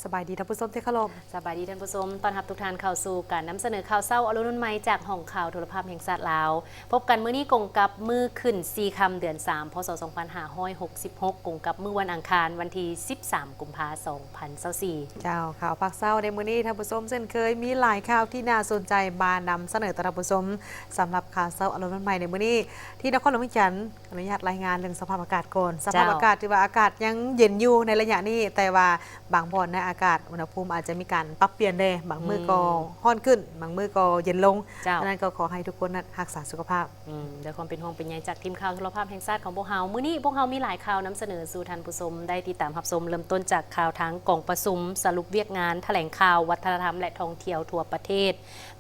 ສະບາຍດີທ່ານຜູ້ຊົມທີ່ເຄົາລົບ. ສະບາຍດີທ່ານຜູ້ຊົມ, ຕ້ອນຮັບທຸກທ່ານເຂົ້າສູ່ການນຳສະເໜີຂ່າວເຊົ້າອາລຸນໃໝ່ຈາກຫ້ອງຂ່າວໂທລະພາບແຫ່ງຊາດລາວ. ພົບກັນມື້ນີ້ກົງກັບມື້ຂຶ້ນສີ່ຄ່ຳເດືອນສາມ ພ.ສ. ສອງພັນຫ້າຮ້ອຍຫົກສິບຫົກ ກົງກັບມື້ວັນອັງຄານ ວັນທີສິບສາມ ກຸມພາ ສອງພັນຊາວສີ່. ເຈົ້າ, ຂ່າວພາກເຊົ້າໃນມື້ນີ້ທ່ານຜູ້ຊົມເຊັ່ນເຄີຍມີຫຼາຍຂ່າວທີ່ໜ້າສົນໃຈມານຳສະເໜີຕໍ່ທ່ານຜູ້ຊົມ. ສຳລັບຂ່າວເຊົ້າອາລຸນໃໝ່ໃນມື້ນີ້ ທີ່ນະຄອນຫຼວງວຽງຈັນ ອະນຸຍາດລາຍງານເລື່ອງສະພາບອາກາດກ່ອນ. ສະພາບອາກາດຖືວ່າອາກາດຍັງເຢັນຢູ່ໃນໄລຍະນີ້, ແຕ່ວ່າບາງບ່ອນໃນອາກາດອຸນຫະພູມອາດຈະມີການປັບປ່ຽນແດ່, ບາງມື້ກໍຮ້ອນຂຶ້ນ, ບາງມື້ກໍເຢັນລົງ. ເຈົ້າ, ສະນັ້ນກໍຂໍໃຫ້ທຸກຄົນນັ້ນຮັກສາສຸຂະພາບ. ອືມ, ດ້ວຍຄວາມເປັນຫ່ວງເປັນໃຍຈາກທີມຂ່າວໂທລະພາບແຫ່ງຊາດຂອງພວກເຮົາ, ມື້ນີ້ພວກເຮົາມີຫຼາຍຂ່າວນຳສະເໜີສູ່ທ່ານຜູ້ຊົມໄດ້ຕິດຕາມຮັບຊົມ. ເລີ່ມຕົ້ນຈາກຂ່າວທາງກອງປະຊຸມສະຫຼຸບວຽກງານຖະແຫຼງຂ່າວວັດທະນະທຳ ແລະ ທ່ອງທ່ຽວທົ່ວປະເທດ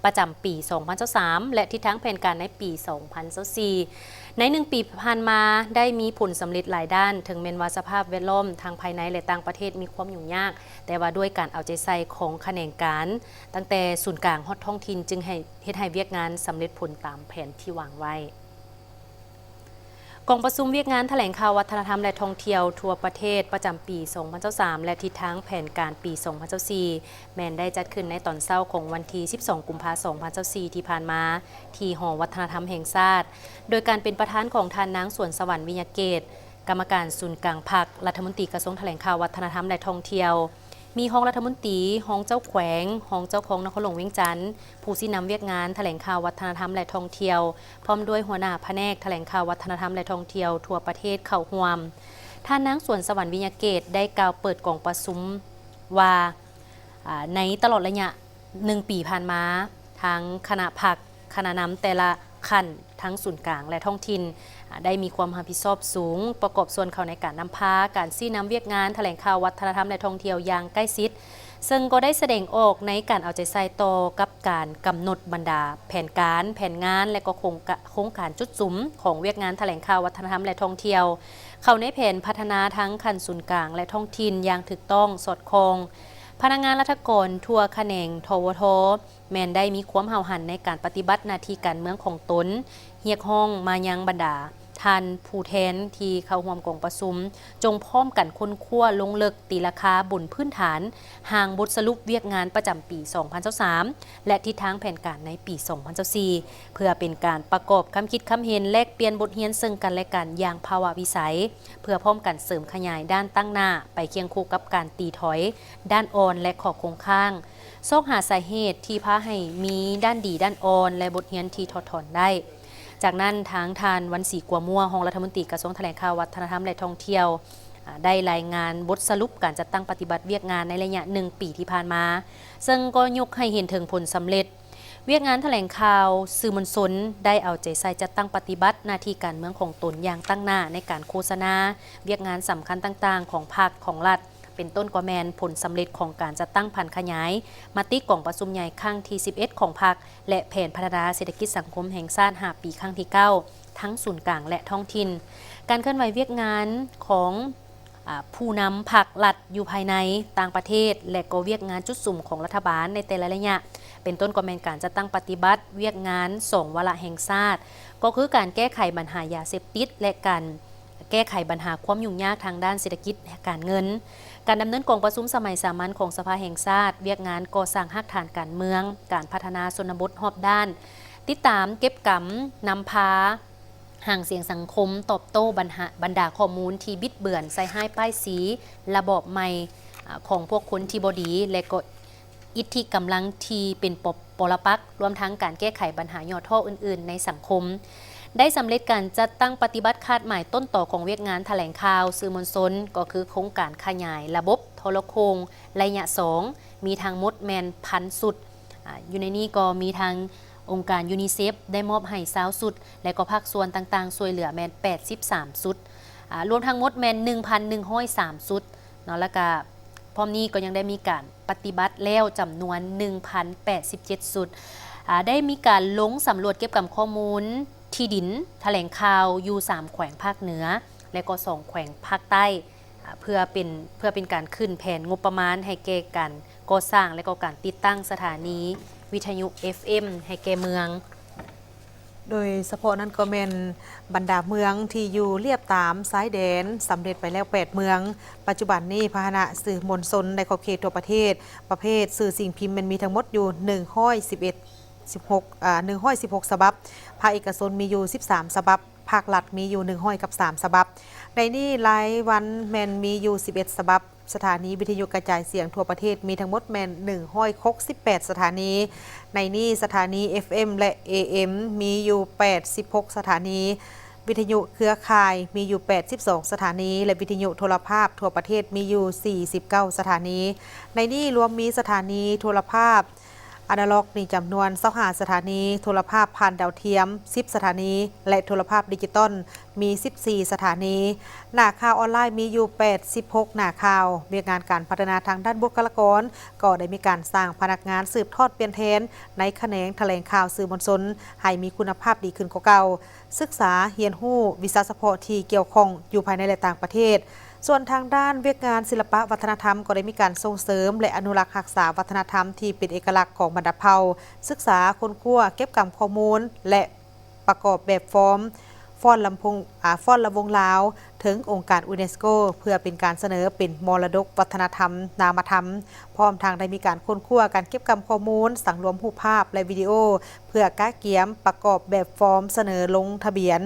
ປະຈຳປີສອງພັນຊາວສາມ ແລະ ທິດທາງແຜນການໃນປີສອງພັນຊາວສີ່. ໃນໜຶ່ງປີຜ່ານມາໄດ້ມີຜົນສຳເລັດຫຼາຍດ້ານ, ເຖິງແມ່ນວ່າສະພາບແວດລ້ອມທັງພາຍໃນ ແລະ ຕ່າງປະເທດມີຄວາມຫຍຸ້ງຍາກ, ແຕ່ວ່າດ້ວຍການເອົາໃຈໃສ່ຂອງຂະແໜງການ ຕັ້ງແຕ່ສູນກາງຮອດທ້ອງຖິ່ນ ຈຶ່ງໃຫ້ ເຮັດໃຫ້ວຽກງານສຳເລັດຜົນຕາມແຜນທີ່ວາງໄວ້. ກອງປະຊຸມວຽກງານຖະແຫຼງຂ່າວວັດທະນະທຳ ແລະ ທ່ອງທ່ຽວທົ່ວປະເທດປະຈຳປີສອງພັນຊາວສາມ ແລະ ທິດທາງແຜນການປີສອງພັນຊາວສີ່ ແມ່ນໄດ້ຈັດຂຶ້ນໃນຕອນເຊົ້າຂອງວັນທີສິບສອງ ກຸມພາ ສອງພັນຊາວສີ່ ທີ່ຜ່ານມາ ທີ່ຫໍວັດທະນະທຳແຫ່ງຊາດ ໂດຍການເປັນປະທານຂອງທ່ານນາງ ສວນສະຫວັນ ວິຍະເກດ ກຳມະການສູນກາງພັກ, ລັດຖະມົນຕີກະຊວງຖະແຫຼງຂ່າວ ວັດທະນະທຳ ແລະ ທ່ອງທ່ຽວ, ມີຮອງລັດຖະມົນຕີ, ຮອງເຈົ້າແຂວງ, ຮອງເຈົ້າຄອງນະຄອນຫຼວງວຽງຈັນ, ຜູ້ຊີ້ນຳວຽກງານຖະແຫຼງຂ່າວ ວັດທະນະທຳ ແລະ ທ່ອງທ່ຽວ, ພ້ອມດ້ວຍຫົວໜ້າພະແນກຖະແຫຼງຂ່າວ ວັດທະນະທຳ ແລະ ທ່ອງທ່ຽວທົ່ວປະເທດເຂົ້າຮ່ວມ. ທ່ານນາງ ສວນສະຫວັນ ວິຍະເກດ ໄດ້ກ່າວເປີດກອງປະຊຸມວ່າ, ອາ, ໃນຕະຫຼອດໄລຍະໜຶ່ງປີຜ່ານມາ, ທາງຄະນະພັກ, ຄະນະນຳແຕ່ລະຂັ້ນ ທັງສູນກາງ ແລະ ທ້ອງຖິ່ນ ອາ, ໄດ້ມີຄວາມຮັບຜິດຊອບສູງ, ປະກອບສ່ວນເຂົ້າໃນການນຳພາການຊີ້ນຳວຽກງານຖະແຫຼງຂ່າວ ວັດທະນະທຳ ແລະ ທ່ອງທ່ຽວຢ່າງໃກ້ຊິດ, ເຊິ່ງກໍໄດ້ສະແດງອອກໃນການເອົາໃຈໃສ່ຕໍ່ກັບການກຳນົດບັນດາແຜນການ, ແຜນງານ ແລະ ກໍໂຄງກະ, ໂຄງການຈຸດສຸມຂອງວຽກງານຖະແຫຼງຂ່າວ ວັດທະນະທຳ ແລະ ທ່ອງທ່ຽວ ເຂົ້າໃນແຜນພັດທະນາທັງຂັ້ນສູນກາງ ແລະ ທ້ອງຖິ່ນຢ່າງຖືກຕ້ອງສອດຄ່ອງ. ພະນັກງານລັດຖະກອນທົ່ວຂະແໜງ ທວທ ແມ່ນໄດ້ມີຄວາມຫ້າວຫັນໃນການປະຕິບັດໜ້າທີ່ການເມືອງຂອງຕົນ, ຮຽກຮ້ອງມາຍັງບັນດາທ່ານຜູ້ແທນທີ່ເຂົ້າຮ່ວມກອງປະຊຸມ ຈົ່ງພ້ອມກັນຄົ້ນຄວ້າລົງເລິກຕີລາຄາບົນພື້ນຖານຮ່າງບົດສະຫຼຸບວຽກງານປະຈຳປີສອງພັນຊາວສາມ ແລະ ທິດທາງແຜນການໃນປີສອງພັນຊາວສີ່ ເພື່ອເປັນການປະກອບຄຳຄິດຄຳເຫັນ, ແລກປ່ຽນບົດຮຽນເຊິ່ງກັນແລະກັນຢ່າງພາວະວິໄສ, ເພື່ອພ້ອມກັນເສີມຂະຫຍາຍດ້ານຕັ້ງໜ້າໄປຄຽງຄູ່ກັບການຕີຖອຍດ້ານອ່ອນ ແລະ ຂໍ້ຄົງຄ້າງ, ຊອກຫາສາເຫດທີ່ພາໃຫ້ມີດ້ານດີດ້ານອ່ອນ ແລະ ບົດຮຽນທີ່ຖອດຖອນໄດ້. ຈາກນັ້ນ, ທາງທ່ານ ວັນສີ ກົວມົວ, ຮອງລັດຖະມົນຕີກະຊວງຖະແຫຼງຂ່າວ, ວັດທະນະທຳ ແລະ ທ່ອງທ່ຽວ, ອາ, ໄດ້ລາຍງານບົດສະຫຼຸບການຈັດຕັ້ງປະຕິບັດວຽກງານໃນໄລຍະໜຶ່ງປີທີ່ຜ່ານມາ, ເຊິ່ງກໍຍົກໃຫ້ເຫັນເຖິງຜົນສຳເລັດ. ວຽກງານຖະແຫຼງຂ່າວ, ສື່ມວນຊົນໄດ້ເອົາໃຈໃສ່ຈັດຕັ້ງປະຕິບັດໜ້າທີ່ການເມືອງຂອງຕົນຢ່າງຕັ້ງໜ້າໃນການໂຄສະນາວຽກງານສຳຄັນຕ່າງໆຂອງພັກ, ຂອງລັດ, ເປັນຕົ້ນກໍແມ່ນຜົນສຳເລັດຂອງການຈັດຕັ້ງຜັນຂະຫຍາຍມະຕິກອງປະຊຸມໃຫຍ່ຄັ້ງທີສິບເອັດຂອງພັກ ແລະ ແຜນພັດທະນາເສດຖະກິດສັງຄົມແຫ່ງຊາດຫ້າປີຄັ້ງທີເກົ້າ ທັງສູນກາງ ແລະ ທ້ອງຖິ່ນ. ການເຄື່ອນໄຫວວຽກງານຂອງ, ອາ, ຜູ້ນຳພັກລັດຢູ່ພາຍໃນ, ຕ່າງປະເທດ ແລະ ກໍວຽກງານຈຸດສຸມຂອງລັດຖະບານໃນແຕ່ລະໄລຍະ, ເປັນຕົ້ນກໍແມ່ນການຈັດຕັ້ງປະຕິບັດວຽກງານສອງວາລະແຫ່ງຊາດ, ກໍຄືການແກ້ໄຂບັນຫາຢາເສບຕິດ ແລະ ການ ແກ້ໄຂບັນຫາຄວາມຫຍຸ້ງຍາກທາງດ້ານເສດຖະກິດ ແລະ ການເງິນ, ການດຳເນີນກອງປະຊຸມສະໄໝສາມັນຂອງສະພາແຫ່ງຊາດ, ວຽກງານກໍ່ສ້າງຮາກຖານການເມືອງ, ການພັດທະນາຊົນນະບົດຮອບດ້ານ, ຕິດຕາມເກັບກຳນຳພາຫາງສຽງສັງຄົມ, ຕອບໂຕ້ບັນຫາ, ບັນດາຂໍ້ມູນທີ່ບິດເບືອນ, ໃສ່ຮ້າຍປ້າຍສີລະບອບໃໝ່, ອາ, ຂອງພວກຄົນທີ່ບໍ່ດີ ແລະ ກໍ ອິດທິກຳລັງທີ່ເປັນ ປ-, ປໍລະປັກ, ລວມທັງການແກ້ໄຂບັນຫາຫຍໍ້ທໍ້ອື່ນໆໃນສັງຄົມ, ໄດ້ສຳເລັດການຈັດຕັ້ງປະຕິບັດຄາດໝາຍຕົ້ນຕໍຂອງວຽກງານຖະແຫຼງຂ່າວ, ສື່ມວນຊົນ, ກໍຄືໂຄງການຂະຫຍາຍລະບົບໂທລະໂຄ່ງໄລຍະສອງ, ມີທັງໝົດແມ່ນພັນຊຸດ. ອາ, ຢູ່ໃນນີ້ກໍມີທັງອົງການ UNICEF ໄດ້ມອບໃຫ້ຊາວຊຸດ ແລະ ກໍພາກສ່ວນຕ່າງໆຊ່ວຍເຫຼືອແມ່ນແປດສິບສາມຊຸດ, ອາ, ລວມທັງໝົດແມ່ນໜຶ່ງພັນໜຶ່ງຮ້ອຍສາມຊຸດເນາະ, ແລ້ວກະ ພ້ອມນີ້ກໍຍັງໄດ້ມີການປະຕິບັດແລ້ວຈຳນວນໜຶ່ງພັນແປດສິບເຈັດຊຸດ, ອາ, ໄດ້ມີການລົງສຳຫຼວດເກັບກຳຂໍ້ມູນທີ່ດິນຖະແຫຼງຂ່າວຢູ່ສາມແຂວງພາກເໜືອ ແລະ ກໍສອງແຂວງພາກໃຕ້, ອາ, ເພື່ອເປັນ, ເພື່ອເປັນການຂຶ້ນແຜນງົບປະມານໃຫ້ແກ່ການກໍ່ສ້າງ ແລະ ກໍການຕິດຕັ້ງສະຖານີວິທະຍຸ FM ໃຫ້ແກ່ເມືອງ. ໂດຍສະເພາະນັ້ນກໍແມ່ນບັນດາເມືອງທີ່ຢູ່ລຽບຕາມຊາຍແດນ ສຳເລັດໄປແລ້ວແປດເມືອງ. ປັດຈຸບັນນີ້ພາຫະນະສື່ມວນຊົນໃນຂອບເຂດທົ່ວປະເທດ ປະເພດສື່ສິ່ງພິມແມ່ນມີທັງໝົດຢູ່ໜຶ່ງຮ້ອຍສິບເອັດ ສິບຫົກ ອາ ໜຶ່ງຮ້ອຍສິບຫົກສະບັບ, ພາກເອກະຊົນມີຢູ່ສິບສາມສະບັບ, ພາກລັດມີຢູ່ໜຶ່ງຮ້ອຍກັບສາມສະບັບ. ໃນນີ້ລາຍວັນແມ່ນມີຢູ່ສິບເອັດສະບັບ, ສະຖານີວິທະຍຸກະຈາຍສຽງທົ່ວປະເທດມີທັງໝົດແມ່ນໜຶ່ງຮ້ອຍຫົກສິບແປດສະຖານີ. ໃນນີ້ສະຖານີ ເອຟເອັມ ແລະ ເອເອັມ ມີຢູ່ແປດສິບຫົກສະຖານີ, ວິທະຍຸເຄືອຂ່າຍມີຢູ່ແປດສິບສອງສະຖານີ ແລະ ວິທະຍຸໂທລະພາບທົ່ວປະເທດມີຢູ່ສີ່ສິບເກົ້າສະຖານີ. ໃນນີ້ລວມມີສະຖານີໂທລະພາບອານາລັອກນີ້ຈຳນວນຊາວຫ້າສະຖານີ, ໂທລະພາບຜ່ານດາວທຽມສິບສະຖານີ ແລະ ໂທລະພາບດິຈິຕອນ ມີສິບສີ່ສະຖານີ. ໜ້າຂ່າວອອນລາຍມີຢູ່ແປດສິບຫົກໜ້າຂ່າວ. ວຽກງານການພັດທະນາທາງດ້ານບຸກຄະລາກອນ ກໍໄດ້ມີການສ້າງພະນັກງານສືບທອດປ່ຽນແທນໃນຂະແໜງຖະແຫຼງຂ່າວສື່ມວນຊົນໃຫ້ມີຄຸນນະພາບດີຂຶ້ນກວ່າເກົ່າ, ສຶກສາຮຽນຮູ້ວິຊາສະເພາະທີ່ກ່ຽວຂ້ອງຢູ່ພາຍໃນ ແລະ ຕ່າງປະເທດ. ສ່ວນທາງດ້ານວຽກງານສິລະປະວັດທະນະທຳ ກໍໄດ້ມີການສົ່ງເສີມ ແລະ ອະນຸລັກຮັກສາວັດທະນະທຳທີ່ເປັນເອກະລັກຂອງບັນດາເຜົ່າ, ສຶກສາ, ຄົ້ນຄວ້າ, ເກັບກຳຂໍ້ມູນ ແລະ ປະກອບແບບຟອມ ຟ້ອນລຳໂພງ ອາ ຟ້ອນລຳວົງລາວ ເຖິງອົງການຢູເນສໂກ ເພື່ອເປັນການສະເໜີເປັນມໍລະດົກວັດທະນະທຳນາມະທຳ, ພ້ອມທັງໄດ້ມີການຄົ້ນຄວ້າການເກັບກຳຂໍ້ມູນ, ສັງລວມຮູບພາບ ແລະ ວິດີໂອ ເພື່ອກະກຽມປະກອບແບບຟອມສະເໜີລົງທະບຽນ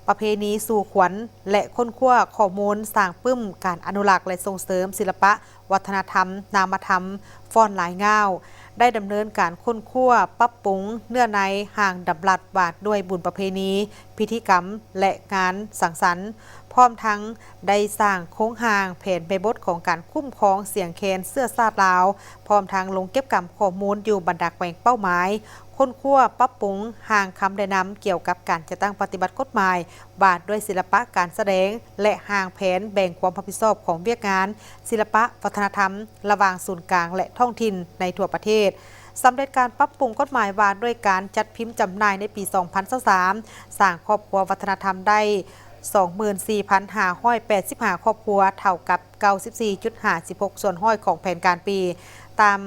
ປະເພນີສູ່ຂວັນ ແລະ ຄົ້ນຄວ້າຂໍ້ມູນສ້າງປຶ້ມການອະນຸລັກ ແລະ ສົ່ງເສີມສິລະປະ ວັດທະນະທຳນາມະທຳຟ້ອນລາຍງ່າວ, ໄດ້ດຳເນີນການຄົ້ນຄວ້າປັບປຸງເນື້ອໃນຮ່າງດຳລັດວ່າດ້ວຍບຸນປະເພນີ, ພິທີກຳ ແລະ ງານສັງສັນ, ພ້ອມທັງໄດ້ສ້າງໂຄງຮ່າງແຜນແມ່ບົດຂອງການຄຸ້ມຄອງສຽງແຄນເຊື້ອຊາດລາວ, ພ້ອມທັງລົງເກັບກຳຂໍ້ມູນຢູ່ບັນດາແຂວງເປົ້າໝາຍ, ຄົ້ນຄວ້າປັບປຸງຮ່າງຄຳແນະນຳກ່ຽວກັບການຈັດຕັ້ງປະຕິບັດກົດໝາຍ ວ່າດ້ວຍສິລະປະການສະແດງ ແລະ ຮ່າງແຜນແບ່ງຄວາມຮັບຜິດຊອບຂອງວຽກງານສິລະປະວັດທະນະທຳລະຫວ່າງສູນກາງ ແລະ ທ້ອງຖິ່ນໃນທົ່ວປະເທດ, ສຳເລັດການປັບປຸງກົດໝາຍວ່າດ້ວຍການຈັດພິມຈຳໜ່າຍໃນປີສອງພັນຊາວສາມ, ສ້າງຄອບຄົວວັດທະນະທຳໄດ້ສອງໝື່ນສີ່ພັນຫ້າຮ້ອຍແປດສິບຫ້າຄອບຄົວ, ເທົ່າກັບເກົ້າສິບສີ່ຈຸດຫ້າສິບຫົກສ່ວນຮ້ອຍຂອງແຜນການປີ. ຕາມ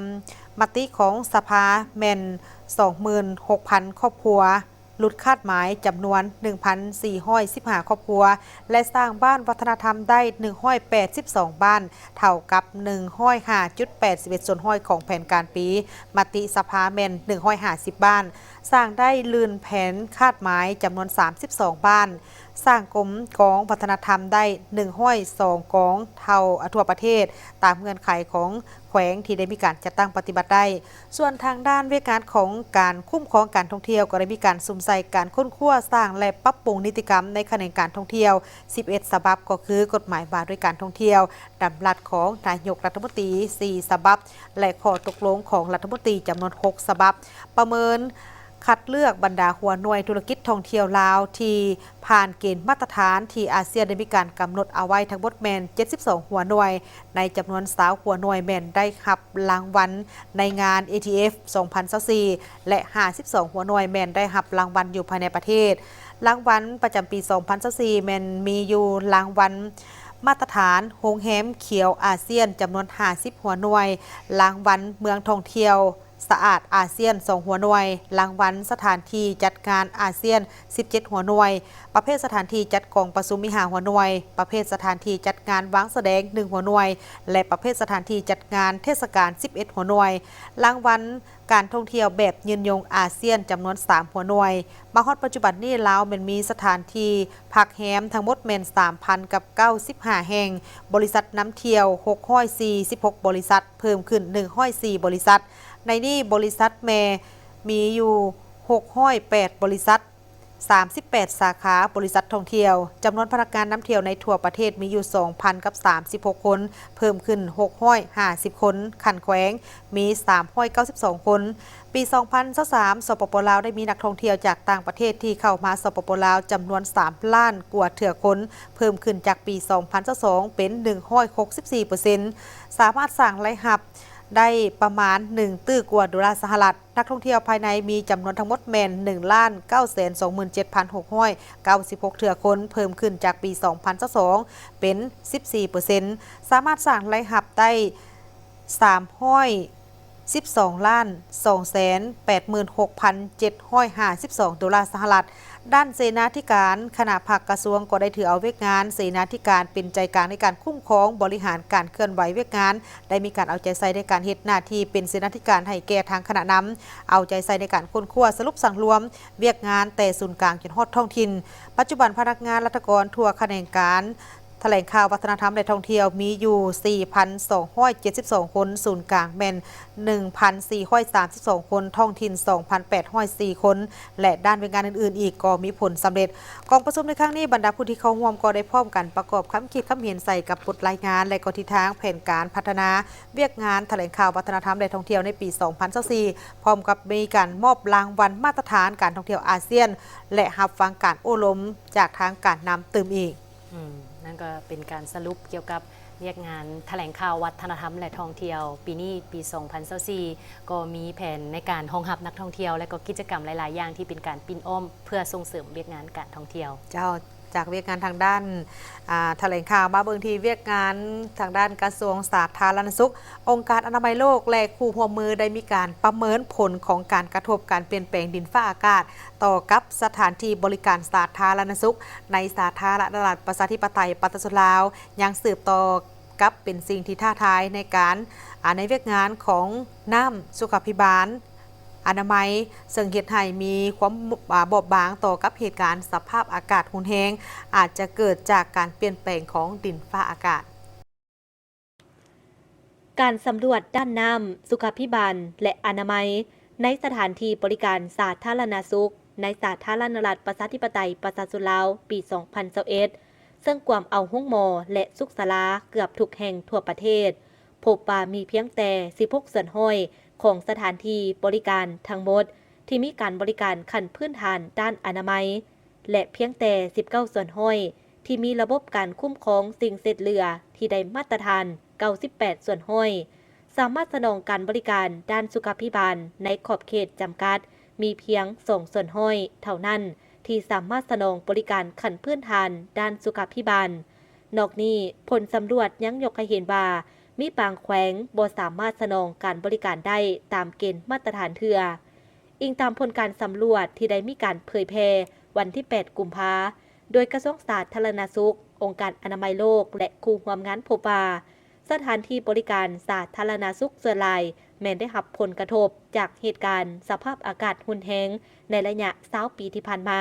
ມະຕິຂອງສະພາແມ່ນສອງໝື່ນຫົກພັນຄອບຄົວ. ຫຼຸດຄາດໝາຍຈຳນວນໜຶ່ງພັນສີ່ຮ້ອຍສິບຫ້າຄອບຄົວ ແລະ ສ້າງບ້ານວັດທະນະທຳໄດ້ໜຶ່ງຮ້ອຍແປດສິບສອງບ້ານ, ເທົ່າກັບໜຶ່ງຮ້ອຍຫ້າຈຸດແປດສິບເອັດສ່ວນຮ້ອຍຂອງແຜນການປີ, ມະຕິສະພາແມ່ນໜຶ່ງຮ້ອຍຫ້າສິບບ້ານ, ສ້າງໄດ້ລື່ນແຜນຄາດໝາຍຈຳນວນສາມສິບສອງບ້ານ, ສ້າງກົມກອງວັດທະນະທຳໄດ້ໜຶ່ງຮ້ອຍສອງກອງເທົ່າ ອາ ທົ່ວປະເທດ, ຕາມເງື່ອນໄຂຂອງແຂວງທີ່ໄດ້ມີການຈັດຕັ້ງປະຕິບັດໄດ້. ສ່ວນທາງດ້ານວຽກງານຂອງການຄຸ້ມຄອງການທ່ອງທ່ຽວ ກໍໄດ້ມີການສຸມໃສ່ການຄົ້ນຄວ້າ, ສ້າງ ແລະ ປັບປຸງນິຕິກຳໃນຂະແໜງການທ່ອງທ່ຽວສິບເອັດສະບັບ, ກໍຄືກົດໝາຍວ່າດ້ວຍການທ່ອງທ່ຽວ, ດຳລັດຂອງນາຍົກລັດຖະມົນຕີສີ່ສະບັບ ແລະ ຂໍ້ຕົກລົງຂອງລັດຖະມົນຕີຈຳນວນຫົກສະບັບ, ປະເມີນຄັດເລືອກບັນດາຫົວໜ່ວຍທຸລະກິດທ່ອງທ່ຽວລາວທີ່ຜ່ານເກນມາດຕະຖານທີ່ອາຊຽນໄດ້ມີການກຳນົດເອົາໄວ້ທັງໝົດແມ່ນເຈັດສິບສອງຫົວໜ່ວຍ, ໃນຈຳນວນຊາວຫົວໜ່ວຍແມ່ນໄດ້ຮັບລາງວັນໃນງານ ເອທີເອັຟ ສອງພັນຊາວສີ່ ແລະ ຫ້າສິບສອງຫົວໜ່ວຍແມ່ນໄດ້ຮັບລາງວັນຢູ່ພາຍໃນປະເທດ. ລາງວັນປະຈຳປີສອງພັນຊາວສີ່ແມ່ນມີຢູ່ລາງວັນມາດຕະຖານໂຮງແຮມຂຽວອາຊຽນຈຳນວນຫ້າສິບຫົວໜ່ວຍ, ລາງວັນເມືອງທ່ອງທ່ຽວ ສະອາດອາຊຽນສອງຫົວໜ່ວຍ, ລາງວັນສະຖານທີ່ຈັດງານອາຊຽນສິບເຈັດຫົວໜ່ວຍ, ປະເພດສະຖານທີ່ຈັດກອງປະຊຸມມີຫ້າຫົວໜ່ວຍ, ປະເພດສະຖານທີ່ຈັດງານວາງສະແດງໜຶ່ງຫົວໜ່ວຍ ແລະ ປະເພດສະຖານທີ່ຈັດງານເທດສະການສິບເອັດຫົວໜ່ວຍ, ລາງວັນການທ່ອງທ່ຽວແບບຍືນຍົງອາຊຽນຈຳນວນສາມຫົວໜ່ວຍ. ມາຮອດປັດຈຸບັນນີ້ ລາວແມ່ນມີສະຖານທີ່ພັກແຮມທັງໝົດແມ່ນສາມພັນກັບເກົ້າສິບຫ້າແຫ່ງ, ບໍລິສັດນຳທ່ຽວຫົກຮ້ອຍສີ່ສິບຫົກບໍລິສັດ, ເພີ່ມຂຶ້ນໜຶ່ງຮ້ອຍສີ່ບໍລິສັດ. ໃນນີ້ບໍລິສັດແມ່ມີຢູ່ຫົກຮ້ອຍແປດບໍລິສັດ, ສາມສິບແປດສາຂາບໍລິສັດທ່ອງທ່ຽວ. ຈຳນວນພະນັກງານນຳທ່ຽວໃນທົ່ວປະເທດມີຢູ່ສອງພັນກັບສາມສິບຫົກຄົນ, ເພີ່ມຂຶ້ນຫົກຮ້ອຍຫ້າສິບຄົນ. ຂັ້ນແຂວງມີສາມຮ້ອຍເກົ້າສິບສອງຄົນ. ປີສອງພັນຊາວສາມ ສປປ ລາວ ໄດ້ມີນັກທ່ອງທ່ຽວຈາກຕ່າງປະເທດທີ່ເຂົ້າມາ ສປປ ລາວ ຈຳນວນສາມລ້ານກວ່າເທື່ອຄົນ, ເພີ່ມຂຶ້ນຈາກປີສອງພັນຊາວສອງເປັນໜຶ່ງຮ້ອຍຫົກສິບສີ່ເປີເຊັນ, ສາມາດສ້າງລາຍຮັບໄດ້ປະມານໜຶ່ງຕື້ກວ່າໂດລາສະຫະລັດ. ນັກທ່ອງທ່ຽວພາຍໃນມີຈຳນວນທັງໝົດແມ່ນໜຶ່ງລ້ານເກົ້າແສນສອງໝື່ນເຈັດພັນຫົກຮ້ອຍເກົ້າສິບຫົກເທື່ອຄົນ, ເພີ່ມຂຶ້ນຈາກປີສອງພັນຊາວສອງເປັນສິບສີ່ເປີເຊັນ, ສາມາດສ້າງລາຍຮັບໄດ້ສາມຮ້ອຍ ສິບສອງລ້ານສອງແສນແປດໝື່ນຫົກພັນເຈັດຮ້ອຍຫ້າສິບສອງໂດລາສະຫະລັດ. ດ້ານເສນາທິການຄະນະພັກກະຊວງກໍໄດ້ຖືເອົາວຽກງານເສນາທິການເປັນໃຈກາງໃນການຄຸ້ມຄອງບໍລິຫານການເຄື່ອນໄຫວວຽກງານ, ໄດ້ມີການເອົາໃຈໃສ່ໃນການເຮັດໜ້າທີ່ເປັນເສນາທິການໃຫ້ແກ່ທາງຄະນະນຳ, ເອົາໃຈໃສ່ໃນການຄົ້ນຄວ້າສະຫຼຸບສັງລວມວຽກງານແຕ່ສູນກາງຈົນຮອດທ້ອງຖິ່ນ. ປັດຈຸບັນພະນັກງານລັດຖະກອນທົ່ວຂະແໜງການ ຖະແຫຼງຂ່າວ ວັດທະນະທຳ ແລະ ທ່ອງທ່ຽວ ມີຢູ່ ສີ່ພັນສອງຮ້ອຍເຈັດສິບສອງ ຄົນ, ສູນກາງແມ່ນ ໜຶ່ງພັນສີ່ຮ້ອຍສາມສິບສອງ ຄົນ, ທ້ອງຖິ່ນ ສອງພັນແປດຮ້ອຍສີ່ ຄົນ ແລະ ດ້ານວຽກງານອື່ນໆອີກກໍມີຜົນສຳເລັດ. ກອງປະຊຸມໃນຄັ້ງນີ້, ບັນດາຜູ້ທີ່ເຂົ້າຮ່ວມກໍໄດ້ພ້ອມກັນປະກອບຄຳຄິດຄຳເຫັນໃສ່ກັບບົດລາຍງານ ແລະ ກໍທິດທາງແຜນການພັດທະນາວຽກງານຖະແຫຼງຂ່າວ ວັດທະນະທຳ ແລະ ທ່ອງທ່ຽວໃນປີ ສອງພັນຊາວສີ່ ພ້ອມກັບມີການມອບລາງວັນມາດຕະຖານການທ່ອງທ່ຽວອາຊຽນ ແລະ ຮັບຟັງການໂອ້ລົມຈາກທາງການນຳຕື່ມອີກ. ອືມ ນັ້ນກໍເປັນການສະຫຼຸບກ່ຽວກັບວຽກງານຖະແຫຼງຂ່າວວັດທະນະທຳ ແລະ ທ່ອງທ່ຽວ ປີນີ້ ປີສອງພັນຊາວສີ່ ກໍມີແຜນໃນການຮອງຮັບນັກທ່ອງທ່ຽວ ແລະ ກໍກິດຈະກຳຫຼາຍໆຢ່າງທີ່ເປັນການປິ່ນອ້ອມເພື່ອສົ່ງເສີມວຽກງານການທ່ອງທ່ຽວ. ເຈົ້າ, ຈາກວຽກງານທາງດ້ານ ອ່າ ຖະແຫຼງຂ່າວ ມາເບິ່ງທີ່ວຽກງານທາງດ້ານກະຊວງສາທາລະນະສຸກ, ອົງການອະນາໄມໂລກ ແລະ ຄູ່ຮ່ວມມືໄດ້ມີການປະເມີນຜົນຂອງການກະທົບການປ່ຽນແປງດິນຟ້າອາກາດ ຕໍ່ກັບສະຖານທີ່ບໍລິການສາທາລະນະສຸກໃນສາທາລະນະລັດປະຊາທິປະໄຕປະຊາຊົນລາວ ຍັງສືບຕໍ່ກັບເປັນສິ່ງທີ່ທ້າທາຍໃນການ ອາ ໃນວຽກງານຂອງນ້ຳສຸຂາພິບານ ອະນາໄມ, ເຊິ່ງເຮັດໃຫ້ມີຄວາມ ອາ ບອບບາງຕໍ່ກັບເຫດການສະພາບອາກາດຮຸນແຮງ ອາດຈະເກີດຈາກການປ່ຽນແປງຂອງດິນຟ້າອາກາດ. ການສຳຫຼວດດ້ານນ້ຳ, ສຸຂາພິບານ ແລະ ອະນາໄມ ໃນສະຖານທີ່ບໍລິການສາທາລະນະສຸກ ໃນສາທາລະນະລັດປະຊາທິປະໄຕປະຊາຊົນລາວ ປີສອງພັນຊາວເອັດ ເຊິ່ງກວມເອົາໂຮງໝໍ ແລະ ສຸກສາລາເກືອບທຸກແຫ່ງທົ່ວປະເທດ, ພົບວ່າມີພຽງແຕ່ສິບຫົກສ່ວນຮ້ອຍຂອງສະຖານທີ່ບໍລິການທັງໝົດ ທີ່ມີການບໍລິການຂັ້ນພື້ນຖານດ້ານອະນາໄມ ແລະ ພຽງແຕ່ສິບເກົ້າສ່ວນຮ້ອຍ ທີ່ມີລະບົບການຄຸ້ມຄອງສິ່ງເສດເຫຼືອທີ່ໄດ້ມາດຕະຖານ ເກົ້າສິບແປດສ່ວນຮ້ອຍ, ສາມາດສະໜອງການບໍລິການດ້ານສຸຂາພິບານໃນຂອບເຂດຈຳກັດ ມີພຽງສອງສ່ວນຮ້ອຍເທົ່ານັ້ນ ທີ່ສາມາດສະໜອງບໍລິການຂັ້ນພື້ນຖານດ້ານສຸຂາພິບານ. ນອກນີ້, ຜົນສຳຫຼວດຍັງຍົກໃຫ້ເຫັນວ່າ ມີບາງແຂວງບໍ່ສາມາດສະໜອງການບໍລິການໄດ້ຕາມເກນມາດຕະຖານເທື່ອ. ອີງຕາມຜົນການສຳຫຼວດທີ່ໄດ້ມີການເຜີຍແຜ່ວັນທີແປດ ກຸມພາ ໂດຍກະຊວງສາທາລະນະສຸກ, ອົງການອະນາໄມໂລກ ແລະ ຄູ່ຮ່ວມງານ ພົບວ່າ ສະຖານທີ່ບໍລິການສາທາລະນະສຸກສ່ວນຫຼາຍແມ່ນໄດ້ຮັບຜົນກະທົບຈາກເຫດການສະພາບອາກາດຮຸນແຮງໃນໄລຍະຊາວປີທີ່ຜ່ານມາ.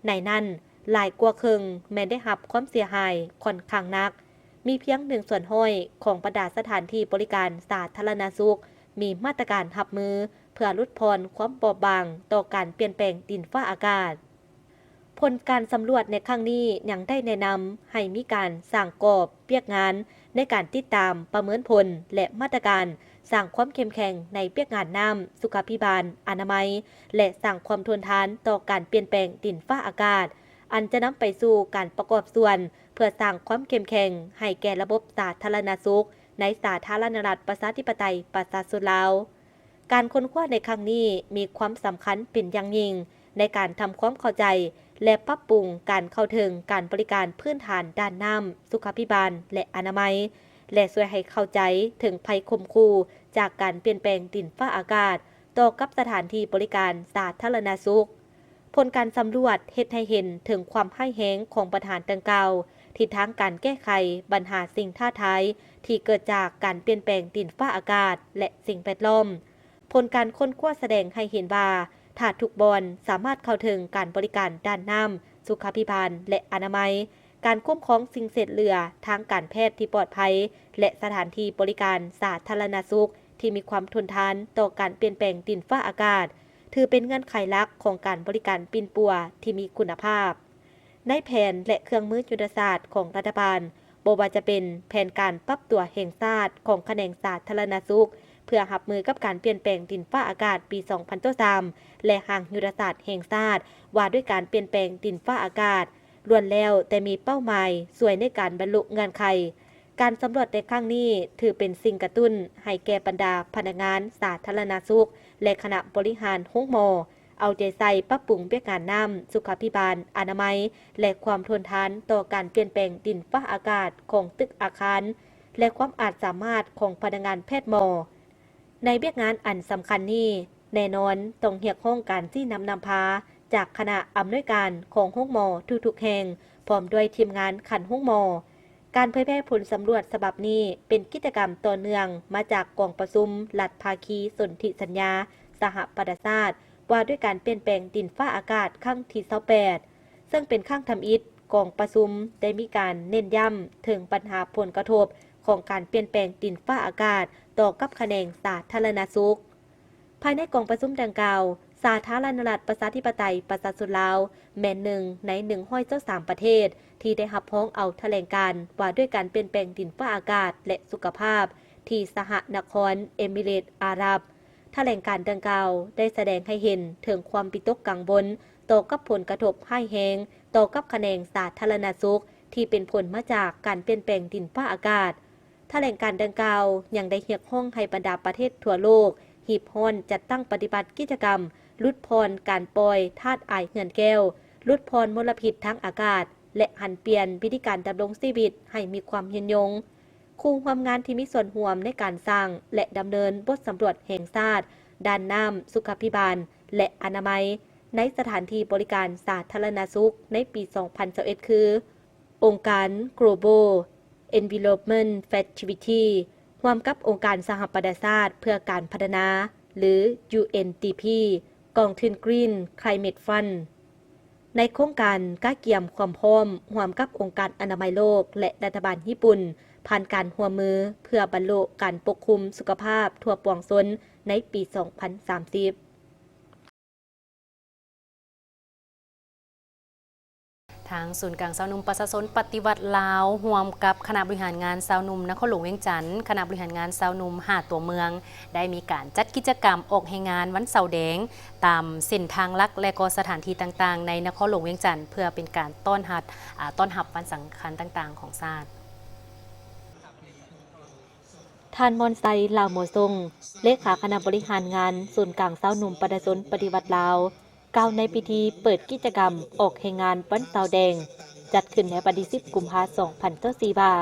ໃນນັ້ນ, ຫຼາຍກວ່າເຄິ່ງແມ່ນໄດ້ຮັບຄວາມເສຍຫາຍຂ້ອນຂ້າງໜັກ. ມີພຽງໜຶ່ງສ່ວນຮ້ອຍຂອງບັນດາສະຖານທີ່ບໍລິການສາທາລະນະສຸກມີມາດຕະການຮັບມືເພື່ອຫຼຸດຜ່ອນຄວາມບອບບາງຕໍ່ການປ່ຽນແປງດິນຟ້າອາກາດ. ຜົນການສຳຫຼວດໃນຄັ້ງນີ້ຍັງໄດ້ແນະນຳໃຫ້ມີການສ້າງກອບວຽກງານໃນການຕິດຕາມປະເມີນຜົນ ແລະ ມາດຕະການສ້າງຄວາມເຂັ້ມແຂງໃນວຽກງານນ້ຳ, ສຸຂາພິບານ, ອະນາໄມ ແລະ ສ້າງຄວາມທົນທານຕໍ່ການປ່ຽນແປງດິນຟ້າອາກາດ, ອັນຈະນຳໄປສູ່ການປະກອບສ່ວນເພື່ອສ້າງຄວາມເຂັ້ມແຂງໃຫ້ແກ່ລະບົບສາທາລະນະສຸກໃນສາທາລະນະລັດປະຊາທິປະໄຕປະຊາຊົນລາວ. ການຄົ້ນຄວ້າໃນຄັ້ງນີ້ມີຄວາມສຳຄັນເປັນຢ່າງຍິ່ງໃນການທຳຄວາມເຂົ້າໃຈ ແລະ ປັບປຸງການເຂົ້າເຖິງການບໍລິການພື້ນຖານດ້ານນ້ຳ, ສຸຂາພິບານ ແລະ ອະນາໄມ ແລະ ຊ່ວຍໃຫ້ເຂົ້າໃຈເຖິງໄພຂົ່ມຂູ່ຈາກການປ່ຽນແປງດິນຟ້າອາກາດຕໍ່ກັບສະຖານທີ່ບໍລິການສາທາລະນະສຸກ. ຜົນການສຳຫຼວດເຮັດໃຫ້ເຫັນເຖິງຄວາມຮ້າຍແຮງຂອງບັນຫາດັ່ງກ່າວ, ທິດທາງການແກ້ໄຂບັນຫາສິ່ງທ້າທາຍທີ່ເກີດຈາກການປ່ຽນແປງດິນຟ້າອາກາດ ແລະ ສິ່ງແວດລ້ອມ. ຜົນການຄົ້ນຄວ້າສະແດງໃຫ້ເຫັນວ່າ ຖ້າທຸກບ່ອນສາມາດເຂົ້າເຖິງການບໍລິການດ້ານນ້ຳ, ສຸຂາພິບານ ແລະ ອະນາໄມ, ການຄຸ້ມຄອງສິ່ງເສດເຫຼືອທາງການແພດທີ່ປອດໄພ ແລະ ສະຖານທີ່ບໍລິການສາທາລະນະສຸກທີ່ມີຄວາມທົນທານຕໍ່ການປ່ຽນແປງດິນຟ້າອາກາດ ຖືເປັນເງື່ອນໄຂຫຼັກຂອງການບໍລິການປິ່ນປົວທີ່ມີຄຸນນະພາບ. ໃນແຜນ ແລະ ເຄື່ອງມືຍຸດທະສາດຂອງລັດຖະບານ, ບໍ່ວ່າຈະເປັນແຜນການປັບຕົວແຫ່ງຊາດຂອງຂະແໜງສາທາລະນະສຸກ ເພື່ອຮັບມືກັບການປ່ຽນແປງດິນຟ້າອາກາດປີສອງພັນຊາວສາມ ແລະ ຮ່າງຍຸດທະສາດແຫ່ງຊາດວ່າດ້ວຍການປ່ຽນແປງດິນຟ້າອາກາດ ລ້ວນແລ້ວແຕ່ມີເປົ້າໝາຍຊ່ວຍໃນການບັນລຸເງື່ອນໄຂ. ການສຳຫຼວດໃນຄັ້ງນີ້ຖືເປັນສິ່ງກະຕຸ້ນໃຫ້ແກ່ບັນດາພະນັກງານສາທາລະນະສຸກ ແລະ ຄະນະບໍລິຫານໂຮງໝໍ ເອົາໃຈໃສ່ປັບປຸງວຽກງານນ້ຳ, ສຸຂາພິບານ, ອະນາໄມ ແລະ ຄວາມທົນທານຕໍ່ການປ່ຽນແປງດິນຟ້າອາກາດຂອງຕຶກອາຄານ ແລະ ຄວາມອາດສາມາດຂອງພະນັກງານແພດໝໍ. ໃນວຽກງານອັນສຳຄັນນີ້, ແນ່ນອນຕ້ອງຮຽກຮ້ອງການຊີ້ນຳນຳພາຈາກຄະນະອຳນວຍການຂອງໂຮງໝໍທຸກໆແຫ່ງ, ພ້ອມດ້ວຍທີມງານຂັ້ນໂຮງໝໍ. ການເຜີຍແຜ່ຜົນສຳຫຼວດສະບັບນີ້ເປັນກິດຈະກຳຕໍ່ເນື່ອງມາຈາກກອງປະຊຸມລັດພາຄີສົນທິສັນຍາສະຫະປະຊາຊາດ ວ່າດ້ວຍການປ່ຽນແປງດິນຟ້າອາກາດຄັ້ງທີຊາວແປດ ເຊິ່ງເປັນຄັ້ງທຳອິດ ກອງປະຊຸມໄດ້ມີການເນັ້ນຢ້ຳເຖິງບັນຫາຜົນກະທົບຂອງການປ່ຽນແປງດິນຟ້າອາກາດຕໍ່ກັບຂະແໜງສາທາລະນະສຸກ. ພາຍໃນກອງປະຊຸມດັ່ງກ່າວ, ສາທາລະນະລັດປະຊາທິປະໄຕປະຊາຊົນລາວ ແມ່ນໜຶ່ງໃນໜຶ່ງຮ້ອຍຊາວສາມປະເທດທີ່ໄດ້ຮັບຮອງເອົາຖະແຫຼງການວ່າດ້ວຍການປ່ຽນແປງດິນຟ້າອາກາດ ແລະ ສຸຂະພາບ ທີ່ສະຫະນະຄອນເອມິເຣດອາຣັບ. ຖະແຫຼງການດັ່ງກ່າວໄດ້ສະແດງໃຫ້ເຫັນເຖິງຄວາມວິຕົກກັງວົນຕໍ່ກັບຜົນກະທົບຮ້າຍແຮງຕໍ່ກັບຂະແໜງສາທາລະນະສຸກ ທີ່ເປັນຜົນມາຈາກການປ່ຽນແປງດິນຟ້າອາກາດ. ຖະແຫຼງການດັ່ງກ່າວຍັງໄດ້ຮຽກຮ້ອງໃຫ້ບັນດາປະເທດທົ່ວໂລກຮີບຮ້ອນຈັດຕັ້ງປະຕິບັດກິດຈະກຳຫຼຸດຜ່ອນການປ່ອຍທາດອາຍເຮືອນແກ້ວ, ຫຼຸດຜ່ອນມົນລະພິດທາງອາກາດ ແລະ ຫັນປ່ຽນວິທີການດຳລົງຊີວິດໃຫ້ມີຄວາມຍືນຍົງ. ຄູ່ຮ່ວມງານທີ່ມີສ່ວນຮ່ວມໃນການສ້າງ ແລະ ດຳເນີນບົດສຳຫຼວດແຫ່ງຊາດດ້ານນ້ຳ, ສຸຂາພິບານ ແລະ ອະນາໄມ ໃນສະຖານທີ່ບໍລິການສາທາລະນະສຸກໃນປີສອງພັນຊາວເອັດ ຄື ອົງການ Global Environment Facility ຮ່ວມກັບອົງການສະຫະປະຊາຊາດເພື່ອການພັດທະນາ ຫຼື UNDP, ກອງທຶນ Green Climate Fund. ໃນໂຄງການກະກຽມຄວາມພ້ອມຮ່ວມກັບອົງການອະນາໄມໂລກ ແລະ ລັດຖະບານຍີ່ປຸ່ນ ຜ່ານການຮ່ວມມືເພື່ອບັນລຸການປົກຄຸມສຸຂະພາບທົ່ວປວງຊົນໃນປີສອງພັນສາມສິບ. ທາງສູນກາງຊາວໜຸ່ມປະຊາຊົນປະຕິວັດລາວ ຮ່ວມກັບຄະນະບໍລິຫານງານຊາວໜຸ່ມນະຄອນຫຼວງວຽງຈັນ, ຄະນະບໍລິຫານງານຊາວໜຸ່ມຫ້າຕົວເມືອງ ໄດ້ມີການຈັດກິດຈະກຳອອກແຮງງານວັນເສົາແດງ ຕາມເສັ້ນທາງຫຼັກ ແລະ ກໍສະຖານທີ່ຕ່າງໆໃນນະຄອນຫຼວງວຽງຈັນ ເພື່ອເປັນການຕ້ອນຮັບ ອາ ຕ້ອນຮັບວັນສຳຄັນຕ່າງໆຂອງຊາດ. ທ່ານ ມອນໄຊ ລາວມົວຊົງ ເລຂາຄະນະບໍລິຫານງານສູນກາງຊາວໜຸ່ມປະຊາຊົນປະຕິວັດລາວ ກ່າວໃນພິທີເປີດກິດຈະກຳອອກແຮງງານວັນເສົາແດງ ຈັດຂຶ້ນໃນວັນທີສິບ ກຸມພາ ສອງພັນຊາວສີ່ ວ່າ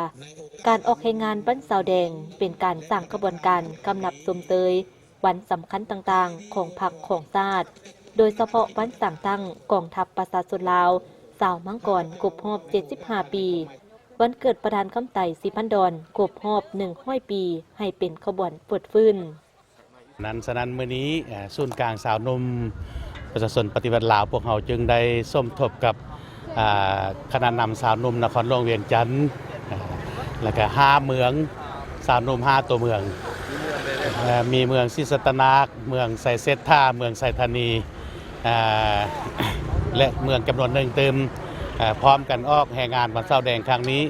ການອອກແຮງງານວັນເສົາແດງ ເປັນການສ້າງຂະບວນການກຳນັບຊົມເຊີຍ ວັນສຳຄັນຕ່າງໆຂອງພັກຂອງຊາດ, ໂດຍສະເພາະວັນສ້າງຕັ້ງກອງທັບປະຊາຊົນລາວຊາວມັງກອນຄົບຮອບເຈັດສິບຫ້າປີ, ວັນເກີດປະທານຄຳໄຕ ສີພັນດອນ ຄົບຮອບໜຶ່ງຮ້ອຍປີ ໃຫ້ເປັນຂະບວນຟົດຟື້ນ. ນັ້ນ, ສະນັ້ນ ມື້ນີ້ ເອີ່ ສູນກາງຊາວໜຸ່ມປະຊາຊົນປະຕິວັດລາວ ພວກເຮົາຈຶ່ງໄດ້ສົມທົບກັບ ອ່າ ຄະນະນຳຊາວໜຸ່ມນະຄອນຫຼວງວຽງຈັນ ແລ້ວກະຫ້າເມືອງ ຊາວໜຸ່ມຫ້າຕົວເມືອງ ມີເມືອງສີສັດຕະນາກ, ເມືອງໄຊເສດຖາ, ເມືອງໄຊທານີ ແລະ ເມືອງຈຳນວນໜຶ່ງຕື່ມ ພ້ອມກັນອອກແຮງງານວັນເສົາແດງຄັ້ງນີ້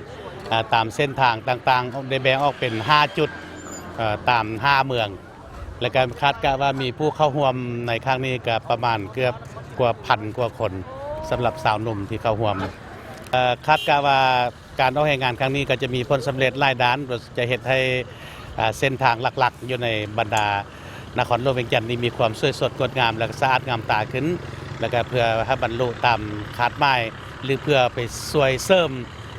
ຕາມເສັ້ນທາງຕ່າງໆ ໄດ້ແບ່ງອອກເປັນຫ້າຈຸດ ຕາມຫ້າເມືອງ. ແລະກະຄາດກະວ່າມີຜູ້ເຂົ້າຮ່ວມໃນຄັ້ງນີ້ກະປະມານເກືອບກວ່າພັນກວ່າຄົນ ສຳລັບຊາວໜຸ່ມທີ່ເຂົ້າຮ່ວມ. ຄາດກະວ່າການອອກແຮງງານຄັ້ງນີ້ກະຈະມີຜົນສຳເລັດຫຼາຍດ້ານ, ຈະເຮັດໃຫ້ ເສັ້ນທາງຫຼັກໆຢູ່ໃນບັນດານະຄອນຫຼວງວຽງຈັນນີ້ມີຄວາມສວຍສົດງົດງາມ ແລະກະສະອາດງາມຕາຂຶ້ນ, ແລະກະເພື່ອໃຫ້ບັນລຸຕາມຄາດໝາຍ ຫຼື ເພື່ອໄປຊ່ວຍເສີມ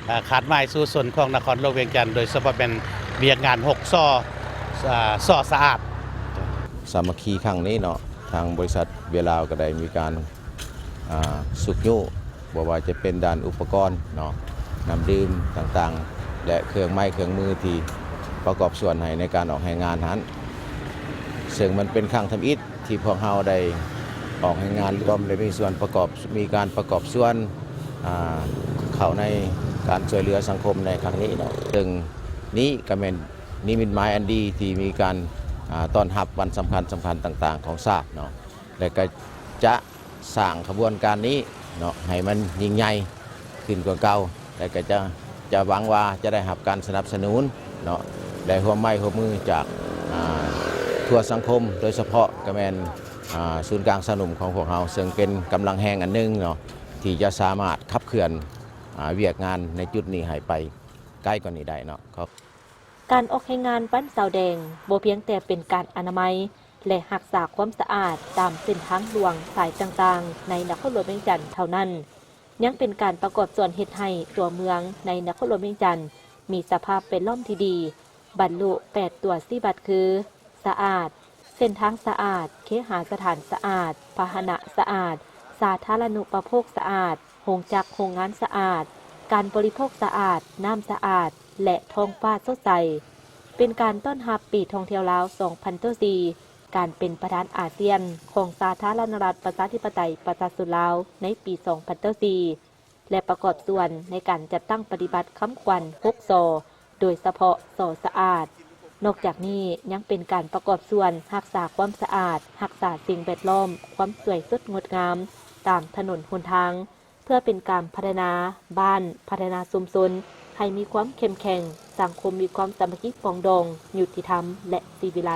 ເອີ່ ຄາດໝາຍສູ້ຊົນຂອງນະຄອນຫຼວງວຽງຈັນ, ໂດຍສະເພາະແມ່ນວຽກງານຫົກ ສ ເອີ່ ສ ສະອາດ. ສາມັກຄີຄັ້ງນີ້ເນາະ, ທາງບໍລິສັດເວຍລາວກໍໄດ້ມີການ ອ່າ ຊຸກຍູ້ ບໍ່ວ່າຈະເປັນດ້ານອຸປະກອນເນາະ, ນ້ຳດື່ມຕ່າງໆ ແລະ ເຄື່ອງໄມ້ເຄື່ອງມືທີ່ປະກອບສ່ວນໃຫ້ໃນການອອກແຮງງານຫັ້ນ, ເຊິ່ງມັນເປັນຄັ້ງທຳອິດ ທີ່ພວກເຮົາໄດ້ອອກແຮງງານລວມ ແລະ ມີສ່ວນປະກອບ ມີການປະກອບສ່ວນ ອ່າ ເຂົ້າໃນການຊ່ວຍເຫຼືອສັງຄົມໃນຄັ້ງນີ້ເນາະ. ເຊິ່ງນີ້ກໍແມ່ນນິມິດໝາຍອັນດີທີ່ມີການ ອ່າ ຕ້ອນຮັບວັນສຳຄັນ, ສຳຄັນຕ່າງໆຂອງຊາດເນາະ ແລະ ກໍຈະສ້າງຂະບວນການນີ້ເນາະ ໃຫ້ມັນຍິ່ງໃຫຍ່ ຂຶ້ນກວ່າເກົ່າ ແລະ ກໍຈະ ຈະຫວັງວ່າຈະໄດ້ຮັບການສະໜັບສະໜູນເນາະ ແລະ ຮ່ວມໄມ້ຮ່ວມມືຈາກ ອ່າ ທົ່ວສັງຄົມ, ໂດຍສະເພາະກໍແມ່ນ ອ່າ ສູນກາງຊາວໜຸ່ມຂອງພວກເຮົາ ເຊິ່ງເປັນກຳລັງແຮງອັນໜຶ່ງເນາະ ທີ່ຈະສາມາດຂັບເຄື່ອນ ອ່າ ວຽກງານໃນຈຸດນີ້ໃຫ້ໄປໄກກວ່ານີ້ໄດ້ເນາະ. ຂອບ ການອອກແຮງງານວັນເສົາແດງ ບໍ່ພຽງແຕ່ເປັນການອະນາໄມ ແລະ ຮັກສາຄວາມສະອາດຕາມເສັ້ນທາງຫຼວງສາຍຕ່າງໆໃນນະຄອນຫຼວງວຽງຈັນເທົ່ານັ້ນ, ຍັງເປັນການປະກອບສ່ວນເຮັດໃຫ້ຕົວເມືອງໃນນະຄອນຫຼວງວຽງຈັນມີສະພາບແວດລ້ອມທີ່ດີ, ບັນລຸແປດຕົວຊີ້ວັດຄື ສະອາດ, ເສັ້ນທາງສະອາດ, ເຄຫາສະຖານສະອາດ, ພາຫະນະສະອາດ, ສາທາລະນຸປະໂພກສະອາດ, ໂຮງຈັກໂຮງງານສະອາດ, ການບໍລິໂພກສະອາດ, ນ້ຳສະອາດ ແລະ ທ້ອງຟ້າສົດໃສ, ເປັນການຕ້ອນຮັບປີທ່ອງທ່ຽວລາວສອງພັນຊາວສີ່ ການເປັນປະທານອາຊຽນຂອງສາທາລະນະລັດປະຊາທິປະໄຕປະຊາຊົນລາວໃນປີສອງພັນຊາວສີ່ ແລະ ປະກອບສ່ວນໃນການຈັດຕັ້ງປະຕິບັດຄຳຂວັນຫົກ ສ ໂດຍສະເພາະ ສ ສະອາດ. ນອກຈາກນີ້ຍັງເປັນການປະກອບສ່ວນຮັກສາຄວາມສະອາດ, ຮັກສາສິ່ງແວດລ້ອມ, ຄວາມສວຍສົດງົດງາມຕາມຖະໜົນຫົນທາງ ເພື່ອເປັນການພັດທະນາບ້ານ, ພັດທະນາຊຸມຊົນໃຫ້ມີຄວາມເຂັ້ມແຂງ, ສັງຄົມມີຄວາມສາມັກຄີປອງດອງ, ຍຸຕິທຳ ແລະ ສີວິໄລ.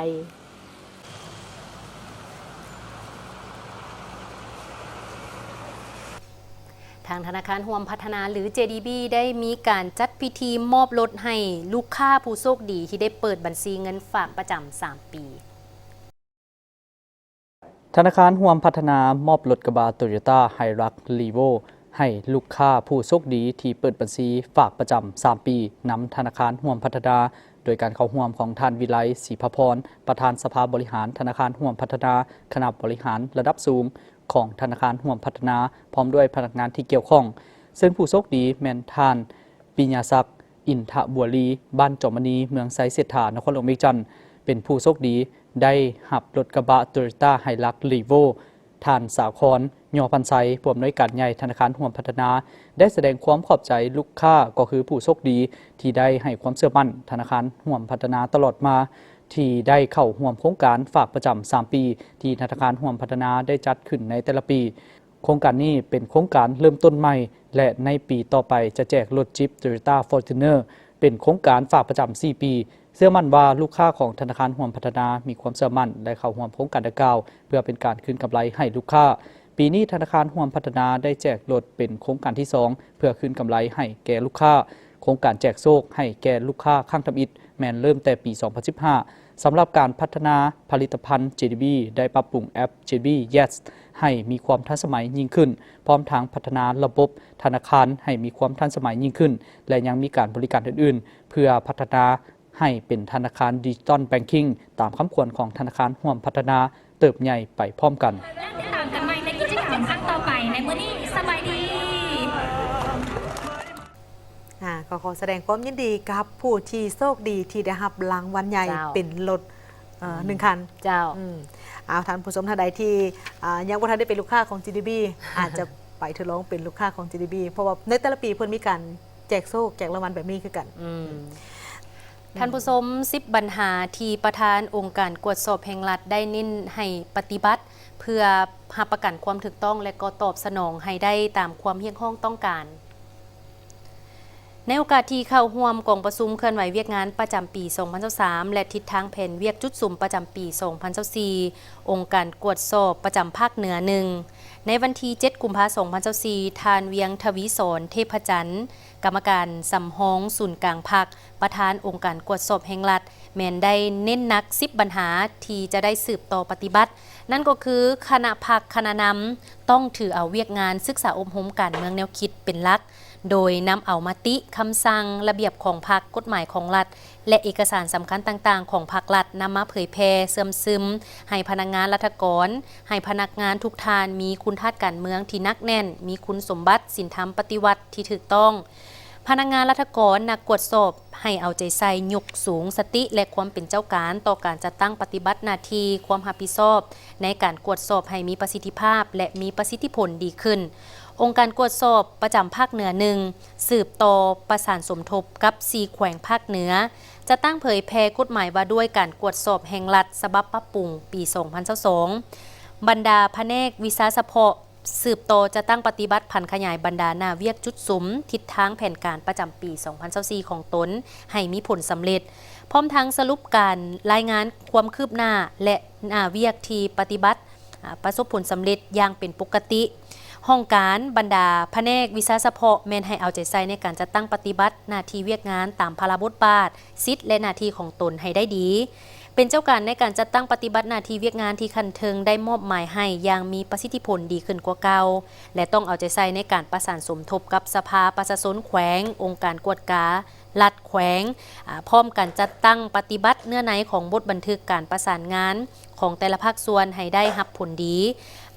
ທາງທະນາຄານຮ່ວມພັດທະນາ ຫຼື ເຈດີບີ ໄດ້ມີການຈັດພິທີມອບລົດໃຫ້ລູກຄ້າຜູ້ໂຊກດີທີ່ໄດ້ເປີດບັນຊີເງິນຝາກປະຈຳສາມປີ. ທະນາຄານຮ່ວມພັດທະນາມອບລົດກະບະ Toyota Hilux Revo ໃຫ້ລູກຄ້າຜູ້ໂຊກດີທີ່ເປີດບັນຊີຝາກປະຈຳສາມປີນຳທະນາຄານຮ່ວມພັດທະນາ ໂດຍການເຂົ້າຮ່ວມຂອງທ່ານ ວິໄລ ສີພະພອນ ປະທານສະພາບໍລິຫານທະນາຄານຮ່ວມພັດທະນາ, ຄະນະບໍລິຫານລະດັບສູງຂອງທະນາຄານຮ່ວມພັດທະນາ ພ້ອມດ້ວຍພະນັກງານທີ່ກ່ຽວຂ້ອງ, ເຊິ່ງຜູ້ໂຊກດີແມ່ນທ່ານ ປິຍະສັກ ອິນທະບົວລີ ບ້ານຈອມມະນີ ເມືອງໄຊເສດຖາ ນະຄອນຫຼວງວຽງຈັນ ເປັນຜູ້ໂຊກດີໄດ້ຮັບລົດກະບະ Toyota Hilux Revo. ທ່ານ ສາຄອນ ຍໍພັນໄຊ ຜູ້ອຳນວຍການໃຫຍ່ທະນາຄານຮ່ວມພັດທະນາ ໄດ້ສະແດງຄວາມຂອບໃຈລູກຄ້າ ກໍຄືຜູ້ໂຊກດີທີ່ໄດ້ໃຫ້ຄວາມເຊື່ອໝັ້ນທະນາຄານຮ່ວມພັດທະນາຕະຫຼອດມາ ທີ່ໄດ້ເຂົ້າຮ່ວມໂຄງການຝາກປະຈຳສາມປີ ທີ່ທະນາຄານຮ່ວມພັດທະນາໄດ້ຈັດຂຶ້ນໃນແຕ່ລະປີ. ໂຄງການນີ້ເປັນໂຄງການເລີ່ມຕົ້ນໃໝ່ ແລະ ໃນປີຕໍ່ໄປຈະແຈກລົດຈິບ Toyota Fortuner ເປັນໂຄງການຝາກປະຈຳສີ່ປີ. ເຊື່ອໝັ້ນວ່າລູກຄ້າຂອງທະນາຄານຮ່ວມພັດທະນາມີຄວາມເຊື່ອໝັ້ນ ແລະ ເຂົ້າຮ່ວມໂຄງການດັ່ງກ່າວ ເພື່ອເປັນການຄືນກຳໄລໃຫ້ລູກຄ້າ. ປີນີ້ທະນາຄານຮ່ວມພັດທະນາໄດ້ແຈກລົດເປັນໂຄງການທີສອງ ເພື່ອຄືນກຳໄລໃຫ້ແກ່ລູກຄ້າ. ໂຄງການແຈກໂຊກໃຫ້ແກ່ລູກຄ້າຄັ້ງທຳອິດ ແມ່ນເລີ່ມແຕ່ປີສອງພັນສິບຫ້າ. ສຳລັບການພັດທະນາຜະລິດຕະພັນ ເຈດີບີ ໄດ້ປັບປຸງແອັບ ເຈດີບີ Yes ໃຫ້ມີຄວາມທັນສະໄໝຍິ່ງຂຶ້ນ, ພ້ອມທັງພັດທະນາລະບົບທະນາຄານໃຫ້ມີຄວາມທັນສະໄໝຍິ່ງຂຶ້ນ ແລະ ຍັງມີການບໍລິການອື່ນໆ ເພື່ອພັດທະນາໃຫ້ເປັນທະນາຄານ Digital Banking ຕາມຄຳຂວັນຂອງທະນາຄານຮ່ວມພັດທະນາ ເຕີບໃຫຍ່ໄປພ້ອມກັນ. ແລ້ວຕິດຕາມກັນໃໝ່ໃນກິດຈະກຳຄັ້ງຕໍ່ໄປໃນມື້ນີ້. ສະບາຍດີ. ອ່າ ກໍຂໍສະແດງຄວາມຍິນດີກັບຜູ້ທີ່ໂຊກດີທີ່ໄດ້ຮັບລາງວັນໃຫຍ່ ເຈົ້າ ເປັນລົດ ເອີ ອືມ ໜຶ່ງຄັນ. ເຈົ້າ. ອືມ ເອົາ ທ່ານຜູ້ຊົມທ່ານໃດທີ່ ອ່າ ຍັງບໍ່ທັນໄດ້ເປັນລູກຄ້າຂອງ ເຈດີບີ ອາດຈະໄປທົດລອງເປັນລູກຄ້າຂອງ ເຈດີບີ ເພາະວ່າໃນແຕ່ລະປີເພິ່ນມີການແຈກໂຊກ ແຈກລາງວັນແບບນີ້ຄືກັນ. ອືມ. ທ່ານຜູ້ຊົມ, ສິບບັນຫາທີ່ປະທານອົງການກວດສອບແຫ່ງລັດໄດ້ເນັ້ນໃຫ້ປະຕິບັດ ເພື່ອຮັບປະກັນຄວາມຖືກຕ້ອງ ແລະ ກໍຕອບສະໜອງໃຫ້ໄດ້ຕາມຄວາມຮຽກຮ້ອງຕ້ອງການ. ໃນໂອກາດທີ່ເຂົ້າຮ່ວມກອງປະຊຸມເຄື່ອນໄຫວວຽກງານປະຈຳປີສອງພັນຊາວສາມ ແລະ ທິດທາງແຜນວຽກຈຸດສຸມປະຈຳປີສອງພັນຊາວສີ່ ອົງການກວດສອບປະຈຳພາກເໜືອໜຶ່ງ ໃນວັນທີເຈັດ ກຸມພາ ສອງພັນຊາວສີ່ ທ່ານ ວຽງທະວີສອນ ເທບພະຈັນ ກຳມະການສຳຮອງສູນກາງພັກ ປະທານອົງການກວດສອບແຫ່ງລັດ ແມ່ນໄດ້ເນັ້ນໜັກສິບບັນຫາທີ່ຈະໄດ້ສືບຕໍ່ປະຕິບັດ, ນັ້ນກໍຄື ຄະນະພັກຄະນະນຳ ຕ້ອງຖືເອົາວຽກງານສຶກສາອົບຮົມການເມືອງແນວຄິດເປັນຫຼັກ, ໂດຍນຳເອົາມະຕິ, ຄຳສັ່ງ, ລະບຽບຂອງພັກ, ກົດໝາຍຂອງລັດ ແລະ ເອກະສານສຳຄັນຕ່າງໆຂອງພັກລັດ ນຳມາເຜີຍແຜ່ເຊື່ອມຊຶມໃຫ້ພະນັກງານລັດຖະກອນ, ໃຫ້ພະນັກງານທຸກທ່ານມີຄຸນທາດການເມືອງທີ່ໜັກແໜ້ນ, ມີຄຸນສົມບັດ, ສິນທຳປະຕິວັດທີ່ຖືກຕ້ອງ. ພະນັກງານລັດຖະກອນ, ນັກກວດສອບ ໃຫ້ເອົາໃຈໃສ່ຍົກສູງສະຕິ ແລະ ຄວາມເປັນເຈົ້າການຕໍ່ການຈັດຕັ້ງປະຕິບັດໜ້າທີ່ຄວາມຮັບຜິດຊອບໃນການກວດສອບໃຫ້ມີປະສິດທິພາບ ແລະ ມີປະສິດທິຜົນດີຂຶ້ນ. ອົງການກວດສອບປະຈຳພາກເໜືອໜຶ່ງ ສືບຕໍ່ປະສານສົມທົບກັບສີ່ແຂວງພາກເໜືອ ຈັດຕັ້ງເຜີຍແຜ່ກົດໝາຍວ່າດ້ວຍການກວດສອບແຫ່ງລັດ ສະບັບປັບປຸງປີສອງພັນຊາວສອງ. ບັນດາພະແນກວິຊາສະເພາະ ສືບຕໍ່ຈັດຕັ້ງປະຕິບັດຜັນຂະຫຍາຍບັນດາໜ້າວຽກຈຸດສຸມ, ທິດທາງແຜນການປະຈຳປີສອງພັນຊາວສີ່ຂອງຕົນໃຫ້ມີຜົນສຳເລັດ, ພ້ອມທັງສະຫຼຸບການລາຍງານຄວາມຄືບໜ້າ ແລະ ໜ້າວຽກທີ່ປະຕິບັດ ອາ ປະສົບຜົນສຳເລັດຢ່າງເປັນປົກກະຕິ. ຫ້ອງການ, ບັນດາພະແນກວິຊາສະເພາະແມ່ນໃຫ້ເອົາໃຈໃສ່ໃນການຈັດຕັ້ງປະຕິບັດໜ້າທີ່ວຽກງານຕາມພາລະບົດບາດ, ສິດ ແລະ ໜ້າທີ່ຂອງຕົນໃຫ້ໄດ້ດີ. ເປັນເຈົ້າການໃນການຈັດຕັ້ງປະຕິບັດໜ້າທີ່ວຽກງານທີ່ຂັ້ນເທິງໄດ້ມອບໝາຍໃຫ້ຢ່າງມີປະສິດທິຜົນດີຂຶ້ນກວ່າເກົ່າ ແລະ ຕ້ອງເອົາໃຈໃສ່ໃນການປະສານສົມທົບກັບສະພາປະຊາຊົນແຂວງ, ອົງການກວດກາ, ລັດແຂວງ ອາ ພ້ອມກັນຈັດຕັ້ງປະຕິບັດເນື້ອໃນຂອງບົດບັນທຶກການປະສານງານຂອງແຕ່ລະພາກສ່ວນໃຫ້ໄດ້ຮັບຜົນດີ,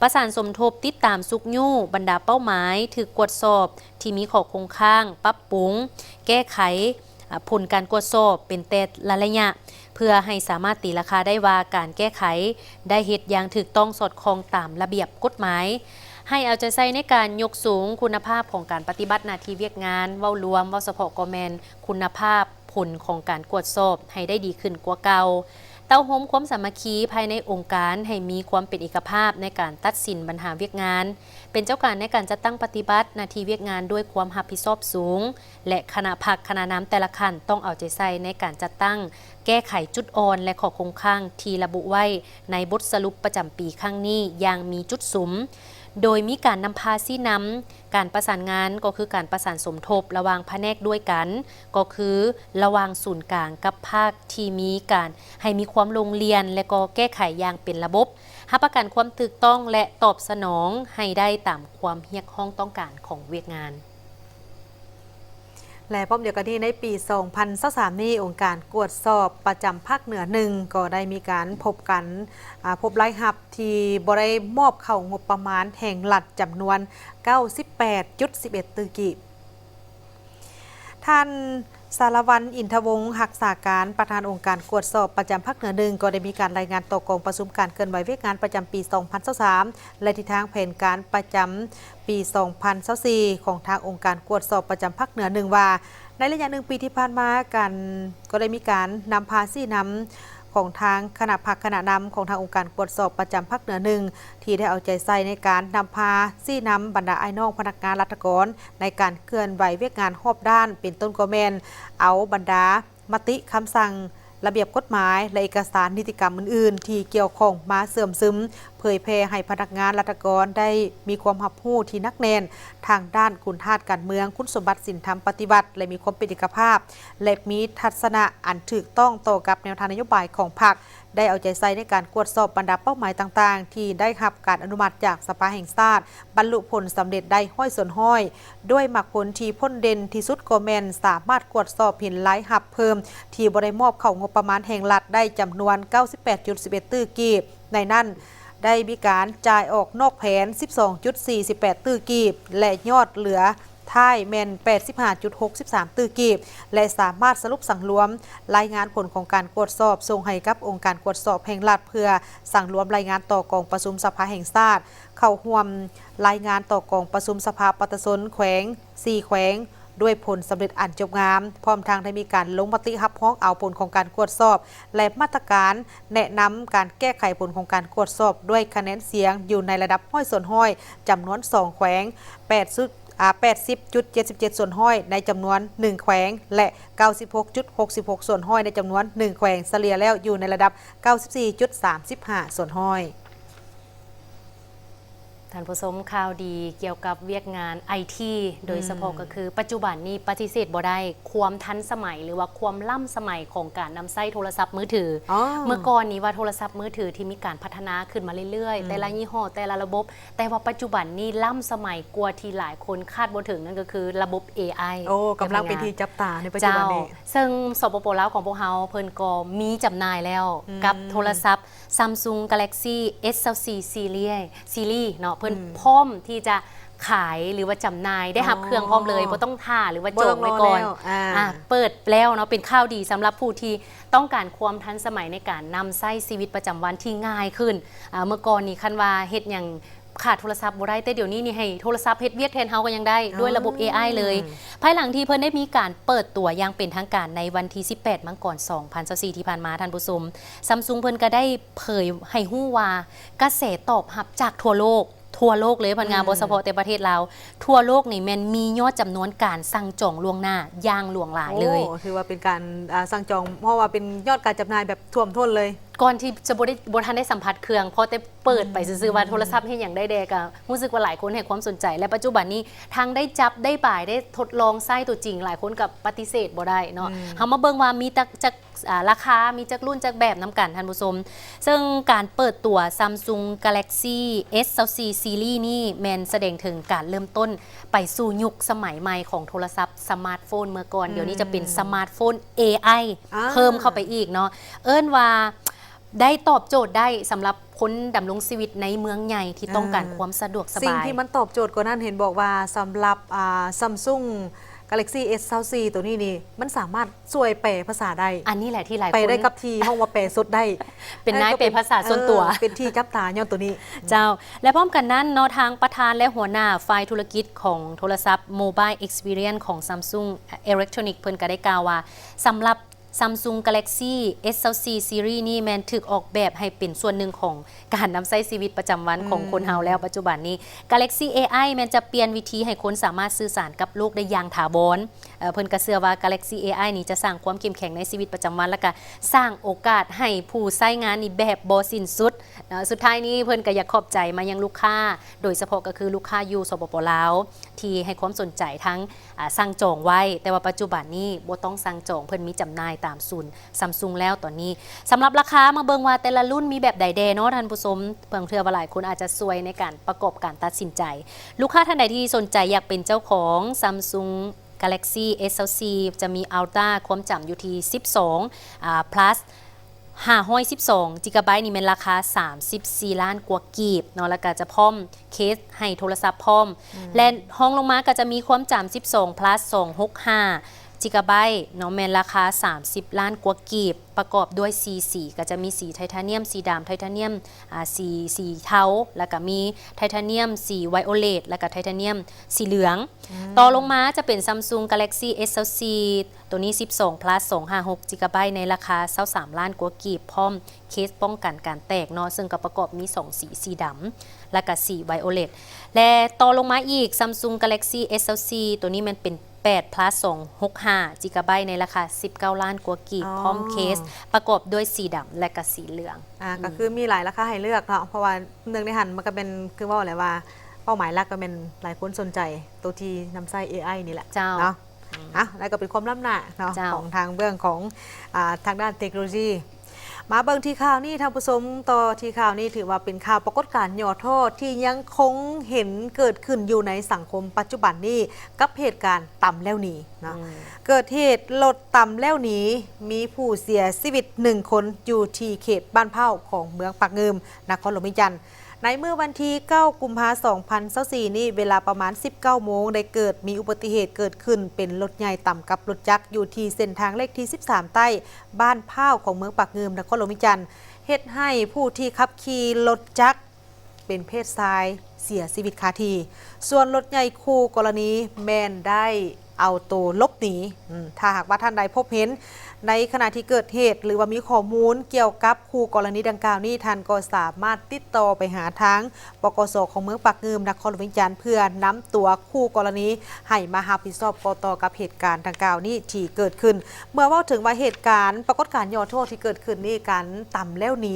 ປະສານສົມທົບຕິດຕາມຊຸກຍູ້ບັນດາເປົ້າໝາຍຖືກກວດສອບທີ່ມີຂໍ້ຄົງຄ້າງ, ປັບປຸງ, ແກ້ໄຂ ອາ ຜົນການກວດສອບເປັນແຕ່ລະໄລຍະ ເພື່ອໃຫ້ສາມາດຕີລາຄາໄດ້ວ່າການແກ້ໄຂໄດ້ເຮັດຢ່າງຖືກຕ້ອງສອດຄ່ອງຕາມລະບຽບກົດໝາຍ. ໃຫ້ເອົາໃຈໃສ່ໃນການຍົກສູງຄຸນນະພາບຂອງການປະຕິບັດໜ້າທີ່ວຽກງານ, ເວົ້າລວມ, ເວົ້າສະເພາະກໍແມ່ນຄຸນນະພາບຜົນຂອງການກວດສອບໃຫ້ໄດ້ດີຂຶ້ນກວ່າເກົ່າ. ເຕົ້າໂຮມຄວາມສາມັກຄີພາຍໃນອົງການໃຫ້ມີຄວາມເປັນເອກະພາບໃນການຕັດສິນບັນຫາວຽກງານ, ເປັນເຈົ້າການໃນການຈັດຕັ້ງປະຕິບັດໜ້າທີ່ວຽກງານດ້ວຍຄວາມຮັບຜິດຊອບສູງ ແລະ ຄະນະພັກຄະນະນຳແຕ່ລະຂັ້ນຕ້ອງເອົາໃຈໃສ່ໃນການຈັດຕັ້ງແກ້ໄຂຈຸດອ່ອນ ແລະ ຂໍ້ຄົງຄ້າງທີ່ລະບຸໄວ້ໃນບົດສະຫຼຸບປະຈຳປີຄັ້ງນີ້ຢ່າງມີຈຸດສຸມ, ໂດຍມີການນຳພາຊີ້ນຳການປະສານງານ ກໍຄືການປະສານສົມທົບລະຫວ່າງພະແນກດ້ວຍກັນ ກໍຄືລະຫວ່າງສູນກາງກັບພາກທີ່ມີການໃຫ້ມີຄວາມລົງລຽນ ແລະ ກໍແກ້ໄຂຢ່າງເປັນລະບົບ, ຮັບປະກັນຄວາມຖືກຕ້ອງ ແລະ ຕອບສະໜອງໃຫ້ໄດ້ຕາມຄວາມຮຽກຮ້ອງຕ້ອງການຂອງວຽກງານ. ແລະ ພ້ອມດຽວກັນນີ້ ໃນປີສອງພັນຊາວສາມນີ້ ອົງການກວດສອບປະຈຳພາກເໜືອໜຶ່ງ ກໍໄດ້ມີການພົບກັນ ອາ ພົບລາຍຮັບທີ່ບໍ່ໄດ້ມອບເຂົ້າງົບປະມານແຫ່ງລັດຈຳນວນເກົ້າສິບແປດຈຸດສິບເອັດຕື້ກີບ. ທ່ານ ສາລະວັນ ອິນທະວົງ ຮັກສາການປະທານອົງການກວດສອບປະຈຳພາກເໜືອໜຶ່ງ ກໍໄດ້ມີການລາຍງານຕໍ່ກອງປະຊຸມການເຄື່ອນໄຫວວຽກງານປະຈຳປີສອງພັນຊາວສາມ ແລະ ທິດທາງແຜນການປະຈຳ ປີສອງພັນຊາວສີ່ ຂອງທາງອົງການກວດສອບປະຈຳພາກເໜືອໜຶ່ງວ່າ ໃນໄລຍະໜຶ່ງປີທີ່ຜ່ານມາ ການ ກໍໄດ້ມີການນຳພາຊີ້ນຳຂອງທາງຄະນະພັກຄະນະນຳຂອງທາງອົງການກວດສອບປະຈຳພາກເໜືອໜຶ່ງ ທີ່ໄດ້ເອົາໃຈໃສ່ໃນການນຳພາຊີ້ນຳບັນດາອ້າຍນ້ອງພະນັກງານລັດຖະກອນ ໃນການເຄື່ອນໄຫວວຽກງານຮອບດ້ານ ເປັນຕົ້ນກໍແມ່ນເອົາບັນດາ ມະຕິ, ຄຳສັ່ງ, ລະບຽບກົດໝາຍ ແລະ ເອກະສານນິຕິກຳອື່ນໆ ທີ່ກ່ຽວຂ້ອງມາເຊື່ອມຊຶມ ເຜີຍແຜ່ໃຫ້ພະນັກງານລັດຖະກອນໄດ້ມີຄວາມຮັບຮູ້ທີ່ໜັກແໜ້ນທາງດ້ານຄຸນທາດການເມືອງ, ຄຸນສົມບັດສິນທຳປະຕິວັດ ແລະ ມີຄວາມເປັນເອກະພາບ ແລະ ມີທັດສະນະອັນຖືກຕ້ອງຕໍ່ກັບແນວທາງນະໂຍບາຍຂອງພັກ, ໄດ້ເອົາໃຈໃສ່ໃນການກວດສອບບັນດາເປົ້າໝາຍຕ່າງໆ ທີ່ໄດ້ຮັບການອະນຸມັດຈາກສະພາແຫ່ງຊາດ, ບັນລຸຜົນສຳເລັດໄດ້ຮ້ອຍສ່ວນຮ້ອຍ ດ້ວຍໝາກຜົນທີ່ພົ້ນເດັ່ນທີ່ສຸດກໍແມ່ນສາມາດກວດສອບເຫັນລາຍຮັບເພີ່ມທີ່ບໍ່ໄດ້ມອບເຂົ້າງົບປະມານແຫ່ງລັດໄດ້ຈຳນວນເກົ້າສິບແປດຈຸດສິບເອັດຕື້ກີບ, ໃນນັ້ນໄດ້ມີການຈ່າຍອອກນອກແຜນສິບສອງຈຸດສີ່ສິບແປດຕື້ກີບ ແລະ ຍອດເຫຼືອທ້າຍແມ່ນແປດສິບຫ້າຈຸດຫົກສິບສາມຕື້ກີບ ແລະ ສາມາດສະຫຼຸບສັງລວມລາຍງານຜົນຂອງການກວດສອບສົ່ງໃຫ້ກັບອົງການກວດສອບແຫ່ງລັດ ເພື່ອສັງລວມລາຍງານຕໍ່ກອງປະຊຸມສະພາແຫ່ງຊາດ, ເຂົ້າຮ່ວມລາຍງານຕໍ່ກອງປະຊຸມສະພາປະຊາຊົນແຂວງ ສີ່ແຂວງ ດ້ວຍຜົນສຳເລັດອັນຈົບງາມ, ພ້ອມທັງໄດ້ມີການລົງມະຕິຮັບຮອງເອົາຜົນຂອງການກວດສອບ ແລະ ມາດຕະການແນະນຳການແກ້ໄຂຜົນຂອງການກວດສອບດ້ວຍຄະແນນສຽງຢູ່ໃນລະດັບຮ້ອຍສ່ວນຮ້ອຍ ຈຳນວນສອງແຂວງ, ແປດສິບຈຸດເຈັດສິບເຈັດສ່ວນຮ້ອຍໃນຈຳນວນໜຶ່ງແຂວງ ແລະ ເກົ້າສິບຫົກຈຸດຫົກສິບຫົກສ່ວນຮ້ອຍໃນຈຳນວນໜຶ່ງແຂວງ, ສະເລ່ຍແລ້ວຢູ່ໃນລະດັບເກົ້າສິບສີ່ຈຸດສາມສິບຫ້າສ່ວນຮ້ອຍ. ທ່ານຜູ້ຊົມ, ຂ່າວດີກ່ຽວກັບວຽກງານໄອທີ ໂດຍສະເພາະ ອືມ ກໍຄືປັດຈຸບັນນີ້ປະຕິເສດບໍ່ໄດ້ ຄວາມທັນສະໄໝ ຫຼືວ່າຄວາມລ້ຳສະໄໝຂອງການນຳໃຊ້ໂທລະສັບມືຖື. ອໍ ເມື່ອກ່ອນນີ້ວ່າໂທລະສັບມືຖືທີ່ມີການພັດທະນາຂຶ້ນມາເລື້ອຍໆ ອືມ ແຕ່ລະຍີ່ຫໍ້ ແຕ່ລະລະບົບ, ແຕ່ວ່າປັດຈຸບັນນີ້ລ້ຳສະໄໝກວ່າທີ່ຫຼາຍຄົນຄາດບໍ່ເຖິງ, ນັ້ນກໍຄືລະບົບເອໄອ. ໂອ້ ກຳລັງເປັນທີ່ຈັບຕາໃນປັດຈຸບັນນີ້. ເຈົ້າ, ເຊິ່ງ ສປປ ລາວ ຂອງພວກເຮົາ ເພິ່ນກໍມີຈຳໜ່າຍແລ້ວ ອືມ ກັບໂທລະສັບ Samsung Galaxy S twenty-three Series ເນາະ, ເພິ່ນ ອືມ ພ້ອມທີ່ຈະຂາຍ ຫຼືວ່າຈຳໜ່າຍ ໄດ້ຮັບ ອໍ ເຄື່ອງພ້ອມເລີຍ, ບໍ່ຕ້ອງຖ້າ ຫຼືວ່າ ບໍ່ຕ້ອງ ຈອງໄວ້ກ່ອນ. ລໍແລ້ວ ອ່າ ອ່າ ເປີດແລ້ວເນາະ, ເປັນຂ່າວດີສຳລັບຜູ້ທີ່ຕ້ອງການຄວາມທັນສະໄໝໃນການນຳໃຊ້ຊີວິດປະຈຳວັນທີ່ງ່າຍຂຶ້ນ. ອ່າ ເມື່ອກ່ອນນີ້ຄັນວ່າເຮັດຫຍັງຂາດໂທລະສັບບໍ່ໄດ້, ແຕ່ດຽວນີ້ນີ້ໃຫ້ໂທລະສັບເຮັດວຽກແທນເຮົາກໍຍັງໄດ້ ອໍ ດ້ວຍລະບົບເອໄອເລີຍ. ພາຍຫຼັງທີ່ເພິ່ນໄດ້ມີການເປີດຕົວຢ່າງເປັນທາງການໃນວັນທີສິບແປດ ມັງກອນ ສອງພັນຊາວສີ່ ທີ່ຜ່ານມາ, ທ່ານຜູ້ຊົມ, Samsung ເພິ່ນກໍໄດ້ເຜີຍໃຫ້ຮູ້ວ່າກະແສຕອບຮັບຈາກທົ່ວໂລກ, ທົ່ວໂລກເລີຍ ພັນງາ ອືມ ບໍ່ສະເພາະແຕ່ປະເທດລາວ, ທົ່ວໂລກນີ້ແມ່ນມີຍອດຈຳນວນການສັ່ງຈອງລ່ວງໜ້າຢ່າງຫຼວງຫຼາຍເລີຍ. ໂອ້ ຖືວ່າເປັນການ ອ່າ ສັ່ງຈອງ, ເພາະວ່າເປັນຍອດການຈຳໜ່າຍແບບຖ້ວມທົ້ນເລີຍ. ກ່ອນທີ່ຈະບໍ່ໄດ້ ບໍ່ທັນໄດ້ສຳຜັດເຄື່ອງ ພໍແຕ່ເປີດໄປຊື່ໆວ່າໂທລະສັບເຮັດຫຍັງໄດ້ແດ່ ກໍຮູ້ສຶກວ່າຫຼາຍຄົນໃຫ້ຄວາມສົນໃຈ ແລະ ປັດຈຸບັນນີ້ທັງໄດ້ຈັບ ໄດ້ບາຍ ໄດ້ທົດລອງໃຊ້ຕົວຈິງ ຫຼາຍຄົນກໍປະຕິເສດບໍ່ໄດ້ເນາະ. ເຮົາມາເບິ່ງວ່າມີຈັກ ຈັກ ອ່າ ລາຄາ ມີຈັກລຸ້ນຈັກແບບນຳກັນທ່ານຜູ້ຊົມ. ເຊິ່ງການເປີດຕົວ Samsung Galaxy S twenty-three Series ນີ້ແມ່ນສະແດງເຖິງການເລີ່ມຕົ້ນໄປສູ່ຍຸກສະໄໝໃໝ່ຂອງໂທລະສັບສະມາດໂຟນເມື່ອກ່ອນ. ດຽວນີ້ຈະເປັນສະມາດໂຟນ ເອໄອ ເພີ່ມເຂົ້າໄປອີກເນາະ. ເອີ້ນວ່າ ໄດ້ຕອບໂຈດໄດ້ສຳລັບຄົນດຳລົງຊີວິດໃນເມືອງໃຫຍ່ທີ່ຕ້ອງການຄວາມສະດວກສະບາຍ. ສິ່ງທີ່ມັນຕອບໂຈດກວ່ານັ້ນ ເຫັນບອກວ່າສຳລັບ ອ່າ Samsung Galaxy S twenty-three ໂຕນີ້ນີ້ ມັນສາມາດຊ່ວຍແປພາສາໄດ້. ອັນນີ້ແຫຼະທີ່ຫຼາຍຄົນ ແປໄດ້ກັບທີ່ ເຮົາວ່າແປສົດໄດ້ ເປັນນາຍແປພາສາສ່ວນຕົວ ເອີ ເປັນທີ່ຈັບຕາຍ້ອນໂຕນີ້. ເຈົ້າ ແລະ ພ້ອມກັນນັ້ນເນາະ ທາງປະທານ ແລະ ຫົວໜ້າຝ່າຍທຸລະກິດຂອງໂທລະສັບ Mobile Experience ຂອງ Samsung Electronics ເພິ່ນກໍໄດ້ກ່າວວ່າ ສຳລັບ Samsung Galaxy S twenty-three Series ນີ້ແມ່ນຖືກອອກແບບໃຫ້ເປັນສ່ວນໜຶ່ງຂອງການນຳໃຊ້ຊີວິດປະຈຳວັນຂອງຄົນເຮົາແລ້ວ ປັດຈຸບັນນີ້. Galaxy ເອໄອ ແມ່ນຈະປ່ຽນວິທີໃຫ້ຄົນສາມາດສື່ສານກັບໂລກໄດ້ຢ່າງຖາວອນ. ເອີ ເພິ່ນກໍເຊື່ອວ່າ Galaxy ເອໄອ ນີ້ຈະສ້າງຄວາມເຂັ້ມແຂງໃນຊີວິດປະຈຳວັນ ແລະ ກະສ້າງໂອກາດໃຫ້ຜູ້ໃຊ້ງານນີ້ແບບບໍ່ສິ້ນສຸດ. ເນາະ ສຸດທ້າຍນີ້ເພິ່ນກໍຢາກຂອບໃຈມາຍັງລູກຄ້າ ໂດຍສະເພາະກໍຄືລູກຄ້າຢູ່ ສປປ ລາວ ທີ່ໃຫ້ຄວາມສົນໃຈທັງ ອາ ສັ່ງຈອງໄວ້ ແຕ່ວ່າປັດຈຸບັນນີ້ບໍ່ຕ້ອງສັ່ງຈອງ ເພິ່ນມີຈຳໜ່າຍຕາມສູນ Samsung ແລ້ວຕອນນີ້. ສຳລັບລາຄາ ມາເບິ່ງວ່າແຕ່ລະລຸ້ນມີແບບໃດແດ່ເນາະທ່ານຜູ້ຊົມ ເພື່ອເທື່ອວ່າຫຼາຍຄົນອາດຈະຊ່ວຍໃນການປະກອບການຕັດສິນໃຈ. ລູກຄ້າທ່ານໃດທີ່ສົນໃຈຢາກເປັນເຈົ້າຂອງ Samsung Galaxy S twenty-three ຈະມີ Ultra ຄວາມຈຳຢູ່ທີ່ສິບສອງ ອາ Plus ຫ້າຮ້ອຍສິບສອງ GB ນີ້ແມ່ນລາຄາສາມສິບສີ່ລ້ານກວ່າກີບເນາະ ແລ້ວກໍຈະພ້ອມເຄສໃຫ້ໂທລະສັບພ້ອມ ແລະ ຮອງລົງມາກໍຈະມີຄວາມຈຳສິບສອງ Plus ສອງຫົກຫ້າ GB ເນາະ ແມ່ນລາຄາສາມສິບລ້ານກວ່າກີບ ປະກອບດ້ວຍສີ່ສີ ກໍຈະມີສີໄທທານຽມ, ສີດຳ, ໄທທານຽມ ອາ ສີ ສີເທົາ ແລ້ວກໍມີໄທທານຽມ ສີໄວໂອເລັດ ແລ້ວກໍໄທທານຽມສີເຫຼືອງ. ຕໍ່ລົງມາຈະເປັນ Samsung Galaxy S twenty-three ໂຕນີ້ສິບສອງ Plus ສອງຫ້າຫົກ GB ໃນລາຄາຊາວສາມລ້ານກວ່າກີບ ພ້ອມເຄສປ້ອງກັນການແຕກເນາະ ເຊິ່ງກໍປະກອບມີສອງສີ ສີດຳ ແລ້ວກໍສີໄວໂອເລັດ ແລະ ຕໍ່ລົງມາອີກ Samsung Galaxy S twenty-three ໂຕນີ້ແມ່ນເປັນແປດ Plus ສອງຫົກຫ້າ GB ໃນລາຄາສິບເກົ້າລ້ານກວ່າກີບ ພ້ອມເຄສປະກອບດ້ວຍສີດຳ ແລະ ກໍສີເຫຼືອງ. ອາ ກໍຄືມີຫຼາຍລາຄາໃຫ້ເລືອກເນາະ ເພາະວ່າ ເນື່ອງໃນຫັ້ນມັນກໍແມ່ນ ຄືເວົ້າແຫຼະວ່າ ເປົ້າໝາຍຫຼັກກໍແມ່ນຫຼາຍຄົນສົນໃຈໂຕທີ່ນຳໃຊ້ ເອໄອ ນີ້ແຫຼະເນາະ. ອາ ແລ້ວກໍເປັນຄວາມລ້ຳໜ້າເນາະ ຂອງທາງເບື້ອງຂອງ ອາ ທາງດ້ານເຕັກໂນໂລຢີ. ມາເບິ່ງທີ່ຂ່າວນີ້ທ່ານຜູ້ຊົມ ຕໍ່ທີ່ຂ່າວນີ້ ຖືວ່າເປັນຂ່າວປາກົດການຫຍໍ້ທໍ້ທີ່ຍັງຄົງເຫັນເກີດຂຶ້ນຢູ່ໃນສັງຄົມປັດຈຸບັນນີ້ ກັບເຫດການຕຳແລ້ວໜີເນາະ. ເກີດເຫດລົດຕຳແລ້ວໜີ ມີຜູ້ເສຍຊີວິດໜຶ່ງຄົນ ຢູ່ທີ່ເຂດບ້ານພ້າວຂອງເມືອງປາກງື່ມ ນະຄອນຫຼວງວຽງຈັນ. ໃນມື້ວັນທີເກົ້າ ກຸມພາ ສອງພັນຊາວສີ່ນີ້ ເວລາປະມານສິບເກົ້າໂມງ ໄດ້ເກີດມີອຸບັດຕິເຫດເກີດຂຶ້ນ ເປັນລົດໃຫຍ່ຕຳກັບລົດຈັກ ຢູ່ທີ່ເສັ້ນທາງເລກທີສິບສາມໃຕ້ ບ້ານພ້າວຂອງເມືອງປາກງື່ມ ນະຄອນຫຼວງວຽງຈັນ ເຮັດໃຫ້ຜູ້ທີ່ຂັບຂີ່ລົດຈັກ ເປັນເພດຊາຍເສຍຊີວິດຄາທີ່ ສ່ວນລົດໃຫຍ່ຄູ່ກໍລະນີແມ່ນໄດ້ເອົາໂຕຫຼົບໜີ. ອາ ຖ້າຫາກວ່າທ່ານໃດພົບເຫັນໃນຂະນະທີ່ເກີດເຫດ ຫຼືວ່າມີຂໍ້ມູນກ່ຽວກັບຄູ່ກໍລະນີດັ່ງກ່າວນີ້ ທ່ານກໍສາມາດຕິດຕໍ່ໄປຫາທາງ ປກສ ຂອງເມືອງປາກງື່ມ ນະຄອນຫຼວງວຽງຈັນ ເພື່ອນຳຕົວຄູ່ກໍລະນີໃຫ້ມາຮັບຜິດຊອບຕໍ່ກັບເຫດການດັ່ງກ່າວນີ້ທີ່ເກີດຂຶ້ນ. ເມື່ອເວົ້າເຖິງວ່າເຫດການປາກົດການຫຍໍ້ທໍ້ທີ່ເກີດຂຶ້ນນີ້ ການຕຳແລ້ວໜີ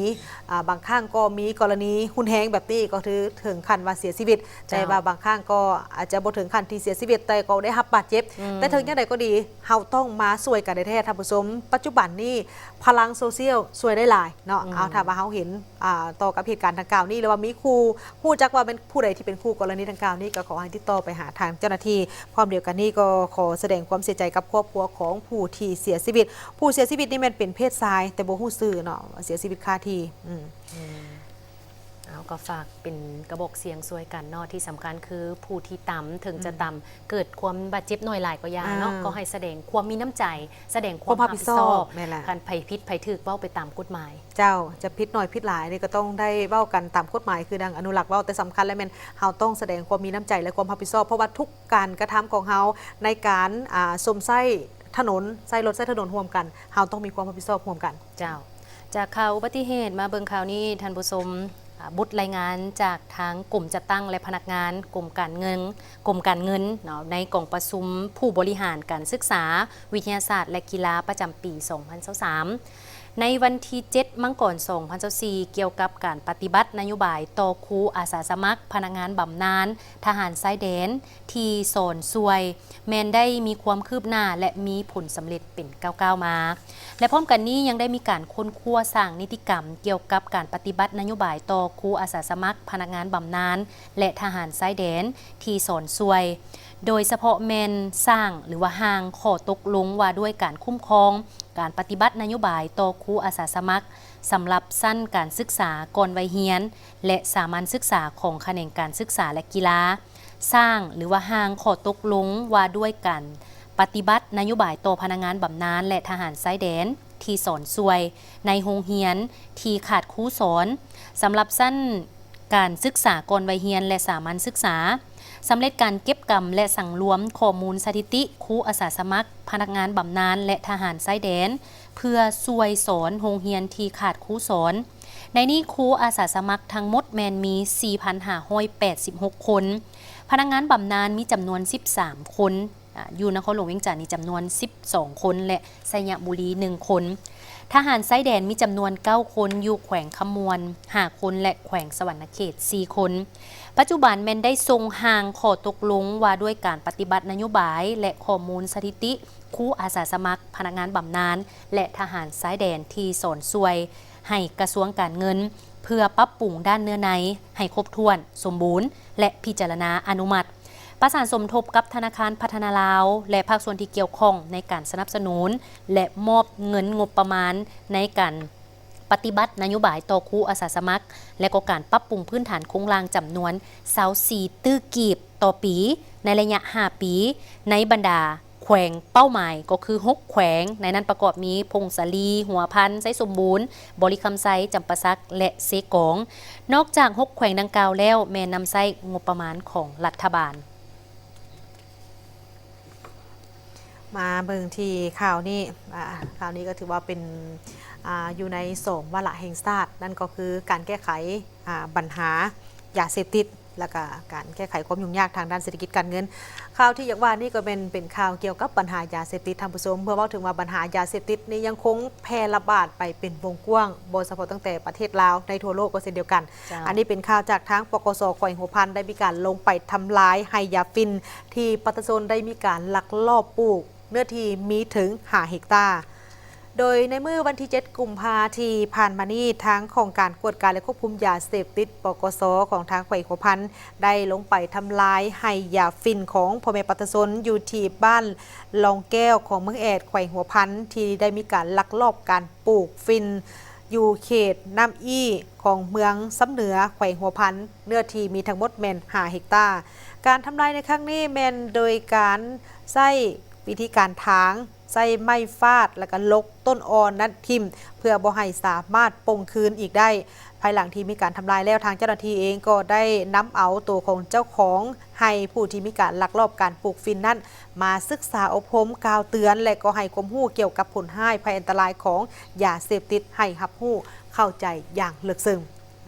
ອາ ບາງຄັ້ງກໍມີກໍລະນີຮຸນແຮງແບບນີ້ ກໍຖືເຖິງຂັ້ນວ່າເສຍຊີວິດ ແຕ່ວ່າບາງຄັ້ງກໍອາດຈະບໍ່ເຖິງຂັ້ນທີ່ເສຍຊີວິດ ແຕ່ກໍໄດ້ຮັບບາດເຈັບ. ແຕ່ເຖິງຢ່າງໃດກໍດີ ເຮົາຕ້ອງມາຊ່ວຍກັນແທ້ໆ ທ່ານຜູ້ຊົມ. ປັດຈຸບັນນີ້ພະລັງໂຊຊຽວຊ່ວຍໄດ້ຫຼາຍເນາະ. ເອົາ ຖ້າວ່າເຮົາເຫັນ ອາ ຕໍ່ກັບເຫດການດັ່ງກ່າວນີ້ ຫຼືວ່າມີຄູ່ ຮູ້ຈັກວ່າແມ່ນຜູ້ໃດທີ່ເປັນຄູ່ກໍລະນີດັ່ງກ່າວນີ້ ກໍຂໍໃຫ້ຕິດຕໍ່ໄປຫາທາງເຈົ້າໜ້າທີ່. ພ້ອມດຽວກັນນີ້ກໍຂໍສະແດງຄວາມເສຍໃຈກັບຄອບຄົວຂອງຜູ້ທີ່ເສຍຊີວິດ. ຜູ້ເສຍຊີວິດນີ້ແມ່ນເປັນເພດຊາຍ ແຕ່ບໍ່ຮູ້ຊື່ເນາະ ເສຍຊີວິດຄາທີ່. ອືມ ເອົາ ກໍຝາກເປັນກະບອກສຽງຊ່ວຍກັນເນາະ ທີ່ສຳຄັນຄືຜູ້ທີ່ຕຳ ເຖິງຈະຕຳ ເກີດຄວາມບາດເຈັບໜ້ອຍຫຼາຍກໍຢ່າເນາະ ກໍໃຫ້ສະແດງຄວາມມີນ້ຳໃຈ ສະແດງຄວາມຮັບຜິດຊອບ. ແມ່ນລະ ຄັນໃຜຜິດໃຜຖືກເວົ້າໄປຕາມກົດໝາຍ. ເຈົ້າ ຈະຜິດໜ້ອຍຜິດຫຼາຍນີ້ກໍຕ້ອງໄດ້ເວົ້າກັນຕາມກົດໝາຍ ຄືດັ່ງອະນຸລັກເວົ້າ ແຕ່ສຳຄັນແລ້ວແມ່ນເຮົາຕ້ອງສະແດງຄວາມມີນ້ຳໃຈ ແລະ ຄວາມຮັບຜິດຊອບ ເພາະວ່າທຸກການກະທຳຂອງເຮົາໃນການ ອາ ຊົມໃຊ້ຖະໜົນ ໃຊ້ລົດໃຊ້ຖະໜົນຮ່ວມກັນ ເຮົາຕ້ອງມີຄວາມຮັບຜິດຊອບຮ່ວມກັນ. ເຈົ້າ ຈາກຂ່າວອຸບັດຕິເຫດ ມາເບິ່ງຂ່າວນີ້ທ່ານຜູ້ຊົມ. ບົດລາຍງານຈາກທາງກົມຈັດຕັ້ງ ແລະ ພະນັກງານກົມການເງິນ ກົມການເງິນເນາະ ໃນກອງປະຊຸມຜູ້ບໍລິຫານການສຶກສາ, ວິທະຍາສາດ ແລະ ກິລາ ປະຈຳປີສອງພັນຊາວສາມ ໃນວັນທີເຈັດ ມັງກອນ ສອງພັນຊາວສີ່ ກ່ຽວກັບການປະຕິບັດນະໂຍບາຍຕໍ່ຄູອາສາສະໝັກ, ພະນັກງານບຳນານ, ທະຫານຊາຍແດນ ທີ່ສອນຊ່ວຍ ແມ່ນໄດ້ມີຄວາມຄືບໜ້າ ແລະ ມີຜົນສຳເລັດເປັນກ້າວໆມາ ແລະ ພ້ອມກັນນີ້ຍັງໄດ້ມີການຄົ້ນຄວ້າສ້າງນິຕິກຳກ່ຽວກັບການປະຕິບັດນະໂຍບາຍຕໍ່ຄູອາສາສະໝັກ, ພະນັກງານບຳນານ ແລະ ທະຫານຊາຍແດນທີ່ສອນຊ່ວຍ, ໂດຍສະເພາະແມ່ນສ້າງ ຫຼືວ່າຮ່າງຂໍ້ຕົກລົງວ່າດ້ວຍການຄຸ້ມຄອງການປະຕິບັດນະໂຍບາຍຕໍ່ຄູອາສາສະໝັກ ສຳລັບຊັ້ນການສຶກສາກ່ອນໄວຮຽນ ແລະ ສາມັນສຶກສາຂອງຂະແໜງການສຶກສາ ແລະ ກິລາ, ສ້າງ ຫຼືວ່າຮ່າງຂໍ້ຕົກລົງວ່າດ້ວຍການປະຕິບັດນະໂຍບາຍຕໍ່ພະນັກງານບຳນານ ແລະ ທະຫານຊາຍແດນທີ່ສອນຊ່ວຍໃນໂຮງຮຽນທີ່ຂາດຄູສອນ ສຳລັບຊັ້ນການສຶກສາກ່ອນໄວຮຽນ ແລະ ສາມັນສຶກສາ, ສຳເລັດການເກັບກຳ ແລະ ສັງລວມຂໍ້ມູນສະຖິຕິຄູອາສາສະໝັກ, ພະນັກງານບຳນານ ແລະ ທະຫານຊາຍແດນ ເພື່ອຊ່ວຍສອນໂຮງຮຽນທີ່ຂາດຄູສອນ. ໃນນີ້ຄູອາສາສະໝັກທັງໝົດແມ່ນມີສີ່ພັນຫ້າຮ້ອຍແປດສິບຫົກຄົນ, ພະນັກງານບຳນານມີຈຳນວນສິບສາມຄົນ, ອາ ຢູ່ນະຄອນຫຼວງວຽງຈັນນີ້ຈຳນວນສິບສອງຄົນ ແລະ ໄຊຍະບູລີໜຶ່ງຄົນ, ທະຫານຊາຍແດນມີຈຳນວນເກົ້າຄົນ, ຢູ່ແຂວງຄຳມ່ວນຫ້າຄົນ ແລະ ແຂວງສະຫວັນນະເຂດສີ່ຄົນ. ປັດຈຸບັນແມ່ນໄດ້ສົ່ງຮ່າງຂໍ້ຕົກລົງວ່າດ້ວຍການປະຕິບັດນະໂຍບາຍ ແລະ ຂໍ້ມູນສະຖິຕິຄູອາສາສະໝັກ, ພະນັກງານບຳນານ ແລະ ທະຫານຊາຍແດນທີ່ສອນຊ່ວຍ ໃຫ້ກະຊວງການເງິນ ເພື່ອປັບປຸງດ້ານເນື້ອໃນໃຫ້ຄົບຖ້ວນ, ສົມບູນ ແລະ ພິຈາລະນາອະນຸມັດ. ປະສານສົມທົບກັບທະນາຄານພັດທະນາລາວ ແລະ ພາກສ່ວນທີ່ກ່ຽວຂ້ອງໃນການສະໜັບສະໜູນ ແລະ ມອບເງິນງົບປະມານໃນການປະຕິບັດນະໂຍບາຍຕໍ່ຄູອາສາສະໝັກ ແລະ ກໍການປັບປຸງພື້ນຖານໂຄງລ່າງຈຳນວນຊາວສີ່ຕື້ກີບຕໍ່ປີ ໃນໄລຍະຫ້າປີ ໃນບັນດາ ແຂວງເປົ້າໝາຍກໍຄືຫົກແຂວງ, ໃນນັ້ນປະກອບມີຜົ້ງສາລີ, ຫົວພັນ, ໄຊສົມບູນ, ບໍລິຄຳໄຊ, ຈຳປາສັກ ແລະ ເຊກອງ. ນອກຈາກຫົກແຂວງດັ່ງກ່າວແລ້ວ ແມ່ນນຳໃຊ້ງົບປະມານຂອງລັດຖະບານ. ມາເບິ່ງທີ່ຂ່າວນີ້, ອ່າ ຂ່າວນີ້ກໍຖືວ່າເປັນ, ອ່າ ຢູ່ໃນສອງວາລະແຫ່ງຊາດ, ນັ້ນກໍຄືການແກ້ໄຂ, ອ່າ ບັນຫາຢາເສບຕິດ ແລ້ວກະການແກ້ໄຂຄວາມຫຍຸ້ງຍາກທາງດ້ານເສດຖະກິດການເງິນ. ຂ່າວທີ່ຢາກວ່ານີ້ກໍແມ່ນເປັນຂ່າວກ່ຽວກັບບັນຫາຢາເສບຕິດ, ທ່ານຜູ້ຊົມ. ເພື່ອເວົ້າເຖິງວ່າບັນຫາຢາເສບຕິດນີ້ຍັງຄົງແຜ່ລະບາດໄປເປັນວົງກວ້າງ, ບໍ່ສະເພາະຕັ້ງແຕ່ປະເທດລາວ, ໃນທົ່ວໂລກກໍເຊັ່ນດຽວກັນ. ເຈົ້າ. ອັນນີ້ເປັນຂ່າວຈາກທາງ ປກສ ແຂວງຫົວພັນ ໄດ້ມີການລົງໄປທຳລາຍໄຮ່ຢາຝິ່ນ ທີ່ປະຊາຊົນໄດ້ມີການລັກລອບປູກ, ເນື້ອທີ່ມີເຖິງຫ້າເຮັກຕາ. ໂດຍໃນມື້ວັນທີເຈັດ ກຸມພາທີ່ຜ່ານມານີ້, ທາງຫ້ອງການກວດກາ ແລະ ຄວບຄຸມຢາເສບຕິດ ປກສ ຂອງທາງແຂວງຫົວພັນ ໄດ້ລົງໄປທຳລາຍໄຮ່ຢາຝິ່ນຂອງພໍ່ແມ່ປະຊາຊົນຢູ່ທີ່ບ້ານລອງແກ້ວ ຂອງເມືອງແອດ ແຂວງຫົວພັນ ທີ່ໄດ້ມີການລັກລອບການປູກຝິ່ນຢູ່ເຂດນ້ຳອີ້ ຂອງເມືອງຊຳເໜືອ ແຂວງຫົວພັນ, ເນື້ອທີ່ມີທັງໝົດແມ່ນຫ້າເຮັກຕາ. ການທຳລາຍໃນຄັ້ງນີ້ແມ່ນໂດຍການໃຊ້ວິທີການຖາງ, ໃຊ້ໄມ້ຟາດ ແລ້ວກໍລົກຕົ້ນອ່ອນນັ້ນຖິ້ມ ເພື່ອບໍ່ໃຫ້ສາມາດປົງຄືນອີກໄດ້. ພາຍຫຼັງທີ່ມີການທຳລາຍແລ້ວ, ທາງເຈົ້າໜ້າທີ່ເອງກໍໄດ້ນຳເອົາໂຕຂອງເຈົ້າຂອງ ໃຫ້ຜູ້ທີ່ມີການລັກລອບການປູກຝິ່ນນັ້ນ ມາສຶກສາອົບຮົມ, ກ່າວເຕືອນ ແລະ ກໍໃຫ້ຄວາມຮູ້ກ່ຽວກັບຜົນຮ້າຍໄພອັນຕະລາຍຂອງຢາເສບຕິດ ໃຫ້ຮັບຮູ້ເຂົ້າໃຈຢ່າງເລິກເຊິ່ງ.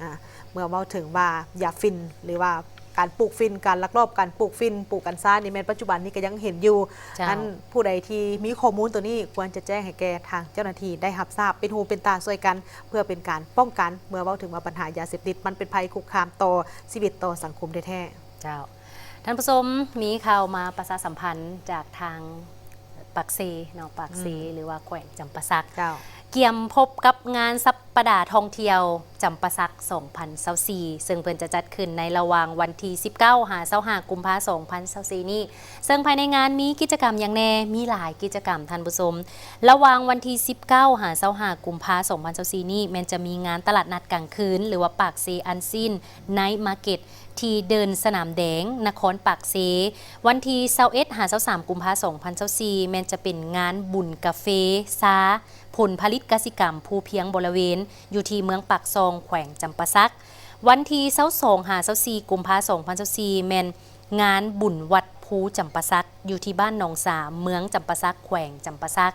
ອາ ເມື່ອເວົ້າເຖິງວ່າຢາຝິ່ນ ຫຼືວ່າການປູກຝິ່ນ, ການລັກລອບການປູກຝິ່ນ, ປູກກັນຊານີ້ ແມ່ນປັດຈຸບັນນີ້ກໍຍັງເຫັນຢູ່. ເຈົ້າ. ນັ້ນ ຜູ້ໃດທີ່ມີຂໍ້ມູນໂຕນີ້ ຄວນຈະແຈ້ງໃຫ້ແກ່ທາງເຈົ້າໜ້າທີ່ໄດ້ຮັບຊາບ, ເປັນຫູເປັນຕາຊ່ວຍກັນ ເພື່ອເປັນການປ້ອງກັນ. ເມື່ອເວົ້າເຖິງວ່າບັນຫາຢາເສບຕິດ ມັນເປັນໄພຄຸກຄາມຕໍ່ຊີວິດ, ຕໍ່ສັງຄົມແທ້ໆ. ເຈົ້າ. ທ່ານຜູ້ຊົມ, ມີຂ່າວມາປະຊາສຳພັນຈາກທາງປາກເຊເນາະ, ປາກເຊ ອືມ ຫຼືວ່າແຂວງຈຳປາສັກ. ເຈົ້າ. ກຽມພົບກັບງານສັບປະດາທ່ອງທ່ຽວຈຳປາສັກສອງພັນຊາວສີ່ ເຊິ່ງເພິ່ນຈະຈັດຂຶ້ນໃນລະຫວ່າງວັນທີສິບເກົ້າ ຫາ ຊາວຫ້າ ກຸມພາ ສອງພັນຊາວສີ່ນີ້, ເຊິ່ງພາຍໃນງານມີກິດຈະກຳຫຍັງແດ່? ມີຫຼາຍກິດຈະກຳ, ທ່ານຜູ້ຊົມ. ລະຫວ່າງວັນທີສິບເກົ້າ ຫາ ຊາວຫ້າ ກຸມພາ ສອງພັນຊາວສີ່ນີ້ ແມ່ນຈະມີງານຕະຫຼາດນັດກາງຄືນ ຫຼືວ່າປາກເຊ Unseen Night Market ທີ່ເດີ່ນສະໜາມແດງ ນະຄອນປາກເຊ. ວັນທີຊາວເອັດ ຫາ ຊາວສາມ ກຸມພາ ສອງພັນຊາວສີ່ ແມ່ນຈະເປັນງານບຸນກາເຟຊາ ຜົນຜະລິດກະສິກຳພູພຽງບໍລະເວນ ຢູ່ທີ່ເມືອງປາກຊ່ອງ ແຂວງຈຳປາສັກ. ວັນທີຊາວສອງ ຫາ ຊາວສີ່ ກຸມພາ ສອງພັນຊາວສີ່ ແມ່ນງານບຸນວັດພູຈຳປາສັກ ຢູ່ທີ່ບ້ານໜອງສາ ເມືອງຈຳປາສັກ ແຂວງຈຳປາສັກ.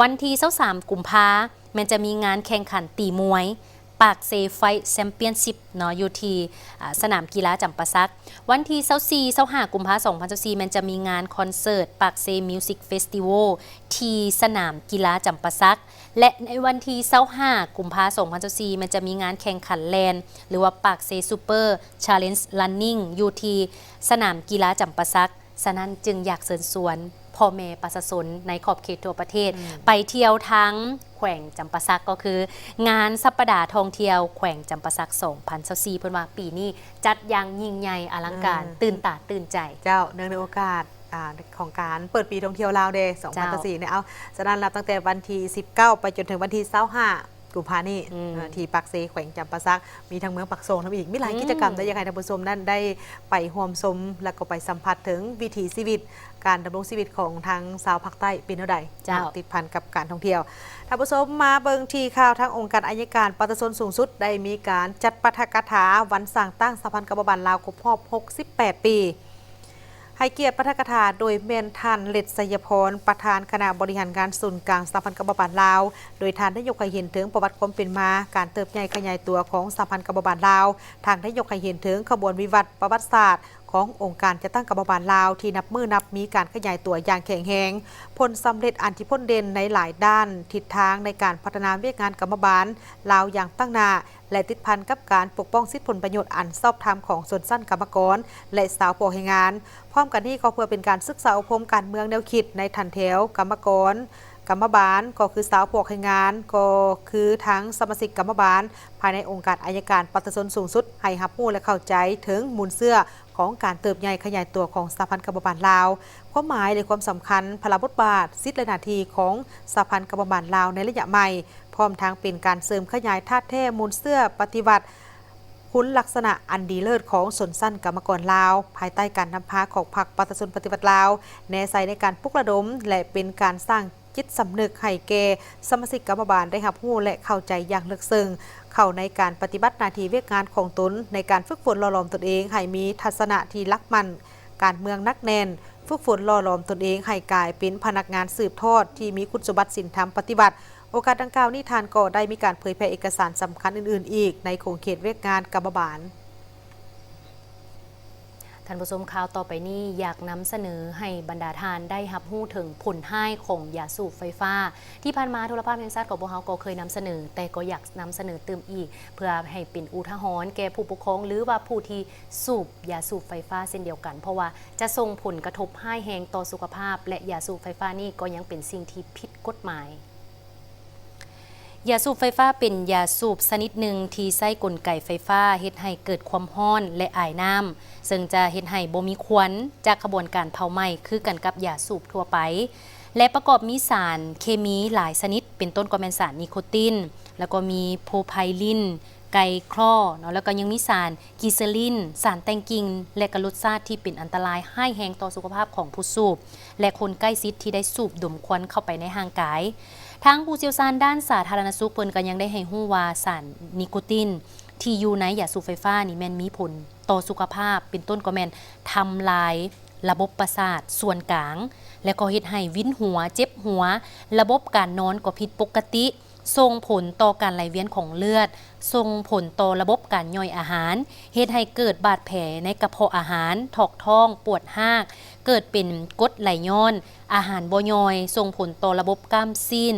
ວັນທີຊາວສາມ ກຸມພາ ແມ່ນຈະມີງານແຂ່ງຂັນຕີມວຍ ປາກເຊ Fight Championship ເນາະ ຢູ່ທີ່ ອາ ສະໜາມກິລາຈຳປາສັກ. ວັນທີຊາວສີ່ ຊາວຫ້າ ກຸມພາ ສອງພັນຊາວສີ່ ແມ່ນຈະມີງານຄອນເສີດ ປາກເຊ Music Festival ທີ່ສະໜາມກິລາຈຳປາສັກ ແລະ ໃນວັນທີຊາວຫ້າ ກຸມພາ ສອງພັນຊາວສີ່ ແມ່ນຈະມີງານແຂ່ງຂັນແລ່ນ ຫຼືວ່າ ປາກເຊ Super Challenge Running ຢູ່ທີ່ສະໜາມກິລາຈຳປາສັກ. ສະນັ້ນຈຶ່ງຢາກເຊີນຊວນພໍ່ແມ່ປະຊາຊົນໃນຂອບເຂດທົ່ວປະເທດ ອືມ ໄປທ່ຽວທາງແຂວງຈຳປາສັກ ກໍຄືງານສັບປະດາທ່ອງທ່ຽວແຂວງຈຳປາສັກ ສອງພັນຊາວສີ່ ເພິ່ນວ່າປີນີ້ຈັດຢ່າງຍິ່ງໃຫຍ່ອະລັງການ ອືມ ຕື່ນຕາຕື່ນໃຈ. ເຈົ້າ ເນື່ອງໃນໂອກາດ ອາ ຂອງການເປີດປີທ່ອງທ່ຽວລາວເດ ສອງພັນຊາວສີ່ ເຈົ້າ ນີ້ ເອົາ ສະນັ້ນນັບຕັ້ງແຕ່ວັນທີສິບເກົ້າ ໄປຈົນເຖິງວັນທີຊາວຫ້າ ກຸມພານີ້ ອືມ ເອີ ທີ່ປາກເຊ ແຂວງຈຳປາສັກ ມີທັງເມືອງປາກຊ່ອງນຳອີກ ມີຫຼາຍ ອືມ ກິດຈະກຳໄດ້ ຢາກໃຫ້ທ່ານຜູ້ຊົມນັ້ນໄດ້ໄປຮ່ວມຊົມ ແລ້ວກໍໄປສຳຜັດເຖິງວິຖີຊີວິດ ການດຳລົງຊີວິດຂອງທາງຊາວພາກໃຕ້ເປັນແນວໃດ ເຈົ້າ ເນາະ ຕິດພັນກັບການທ່ອງທ່ຽວ. ທ່ານຜູ້ຊົມ ມາເບິ່ງທີ່ຂ່າວທາງອົງການໄອຍະການປະຊາຊົນສູງສຸດ ໄດ້ມີການຈັດປາຖະກະຖາວັນສ້າງຕັ້ງສະຫະພັນກຳມະບານລາວຄົບຮອບຫົກສິບແປດປີ. ໃຫ້ກຽດປາຖະກະຖາໂດຍແມ່ນທ່ານ ເລັດ ໄຊຍະພອນ ປະທານຄະນະບໍລິຫານງານສູນກາງສະຫະພັນກຳມະບານລາວ, ໂດຍທ່ານໄດ້ຍົກໃຫ້ເຫັນເຖິງປະຫວັດຄວາມເປັນມາ, ການເຕີບໃຫຍ່ຂະຫຍາຍຕົວຂອງສະຫະພັນກຳມະບານລາວ, ທັງໄດ້ຍົກໃຫ້ເຫັນເຖິງຂະບວນວິວັດປະຫວັດສາດຂອງອົງການຈັດຕັ້ງກຳມະບານລາວ ທີ່ນັບມື້ນັບມີການຂະຫຍາຍຕົວຢ່າງແຂງແຮງ, ຜົນສຳເລັດອັນທີ່ພົ້ນເດັ່ນໃນຫຼາຍດ້ານ, ທິດທາງໃນການພັດທະນາວຽກງານກຳມະບານລາວຢ່າງຕັ້ງໜ້າ ແລະ ຕິດພັນກັບການປົກປ້ອງສິດຜົນປະໂຫຍດອັນຊອບທຳຂອງຊົນຊັ້ນກຳມະກອນ ແລະ ຊາວພວກແຮງງານ. ພ້ອມກັນນີ້ກໍເພື່ອເປັນການສຶກສາອົບຮົມການເມືອງແນວຄິດໃນຖັນແຖວກຳມະກອນ, ກຳມະບານ ກໍຄືຊາວພວກແຮງງານ, ກໍຄືທັງສະມາຊິກກຳມະບານພາຍໃນອົງການໄອຍະການປະຊາຊົນສູງສຸດ ໃຫ້ຮັບຮູ້ ແລະ ເຂົ້າໃຈເຖິງມູນເຊື້ອຂອງການເຕີບໃຫຍ່ຂະຫຍາຍຕົວຂອງສະຫະພັນກຳມະບານລາວ, ຄວາມໝາຍ ແລະ ຄວາມສຳຄັນ, ພາລະບົດບາດ, ສິດ ແລະ ໜ້າທີ່ຂອງສະຫະພັນກຳມະບານລາວໃນໄລຍະໃໝ່. ພ້ອມທັງເປັນການເສີມຂະຫຍາຍທາດແທ້ມູນເຊື້ອປະຕິວັດ ຄຸນລັກສະນະອັນດີເລີດຂອງຊົນຊັ້ນກຳມະກອນລາວ ພາຍໃຕ້ການນຳພາຂອງພັກປະຊາຊົນປະຕິວັດລາວ ແນໃສ່ໃນການປຸກລະດົມ ແລະ ເປັນການສ້າງຈິດສຳນຶກໃຫ້ແກ່ສະມາຊິກກຳມະບານໄດ້ຮັບຮູ້ ແລະ ເຂົ້າໃຈຢ່າງເລິກເຊິ່ງເຂົ້າໃນການປະຕິບັດໜ້າທີ່ວຽກງານຂອງຕົນ ໃນການຝຶກຝົນຫຼໍ່ຫຼອມຕົນເອງໃຫ້ມີທັດສະນະທີ່ຫຼັກໝັ້ນການເມືອງໜັກແໜ້ນ, ຝຶກຝົນຫຼໍ່ຫຼອມຕົນເອງໃຫ້ກາຍເປັນພະນັກງານສືບທອດທີ່ມີຄຸນສົມບັດສິນທຳປະຕິວັດ. ໂອກາດດັ່ງກ່າວນີ້ ທ່ານກໍໄດ້ມີການເຜີຍແຜ່ເອກະສານສຳຄັນອື່ນໆອີກໃນຂົງເຂດວຽກງານກຳມະບານ. ທ່ານຜູ້ຊົມ, ຂ່າວຕໍ່ໄປນີ້ຢາກນຳສະເໜີໃຫ້ບັນດາທ່ານໄດ້ຮັບຮູ້ເຖິງຜົນຮ້າຍຂອງຢາສູບໄຟຟ້າ. ທີ່ຜ່ານມາໂທລະພາບແຫ່ງຊາດຂອງພວກເຮົາກໍເຄີຍນຳສະເໜີ, ແຕ່ກໍຢາກນຳສະເໜີຕື່ມອີກ ເພື່ອໃຫ້ເປັນອຸທາຫອນແກ່ຜູ້ປົກຄອງ ຫຼືວ່າຜູ້ທີ່ສູບຢາສູບໄຟຟ້າເຊັ່ນດຽວກັນ, ເພາະວ່າຈະສົ່ງຜົນກະທົບຮ້າຍແຮງຕໍ່ສຸຂະພາບ ແລະ ຢາສູບໄຟຟ້ານີ້ກໍຍັງເປັນສິ່ງທີ່ຜິດກົດໝາຍ. ຢາສູບໄຟຟ້າເປັນຢາສູບຊະນິດໜຶ່ງທີ່ໃຊ້ກົນໄກໄຟຟ້າເຮັດໃຫ້ເກີດຄວາມຮ້ອນ ແລະ ອາຍນ້ຳ, ເຊິ່ງຈະເຮັດໃຫ້ບໍ່ມີຄວັນຈາກຂະບວນການເຜົາໄໝ້ຄືກັນກັບຢາສູບທົ່ວໄປ ແລະ ປະກອບມີສານເຄມີຫຼາຍຊະນິດ, ເປັນຕົ້ນກໍແມ່ນສານນິໂຄຕິນ, ແລ້ວກໍມີໂພໄພລິນ, ໄກຄລໍເນາະ, ແລ້ວກໍຍັງມີສານ ກິເຊີລິນ, ສານແຕ່ງກິ່ງ ແລະ ກໍລົດຊາດທີ່ເປັນອັນຕະລາຍຮ້າຍແຮງຕໍ່ສຸຂະພາບຂອງຜູ້ສູບ ແລະ ຄົນໃກ້ຊິດທີ່ໄດ້ສູບດົມຄວັນເຂົ້າໄປໃນຮ່າງກາຍ. ທາງຜູ້ຊ່ຽວຊານດ້ານສາທາລະນະສຸກເພິ່ນກໍຍັງໄດ້ໃຫ້ຮູ້ວ່າ ສານນິໂຄຕິນທີ່ຢູ່ໃນຢາສູບໄຟຟ້ານີ້ແມ່ນມີຜົນຕໍ່ສຸຂະພາບ, ເປັນຕົ້ນກໍແມ່ນທຳລາຍລະບົບປະສາດສ່ວນກາງ ແລະ ກໍເຮັດໃຫ້ວິນຫົວ, ເຈັບຫົວ, ລະບົບການນອນກໍຜິດປົກກະຕິ, ສົ່ງຜົນຕໍ່ການໄຫຼວຽນຂອງເລືອດ, ສົ່ງຜົນຕໍ່ລະບົບການຍ່ອຍອາຫານ, ເຮັດໃຫ້ເກີດບາດແຜໃນກະເພາະອາຫານ, ຖອກທ້ອງ, ປວດຮາກ, ເກີດເປັນກົດໄຫຼຍ້ອນ, ອາຫານບໍ່ຍ່ອຍ, ສົ່ງຜົນຕໍ່ລະບົບກ້າມຊີ້ນ,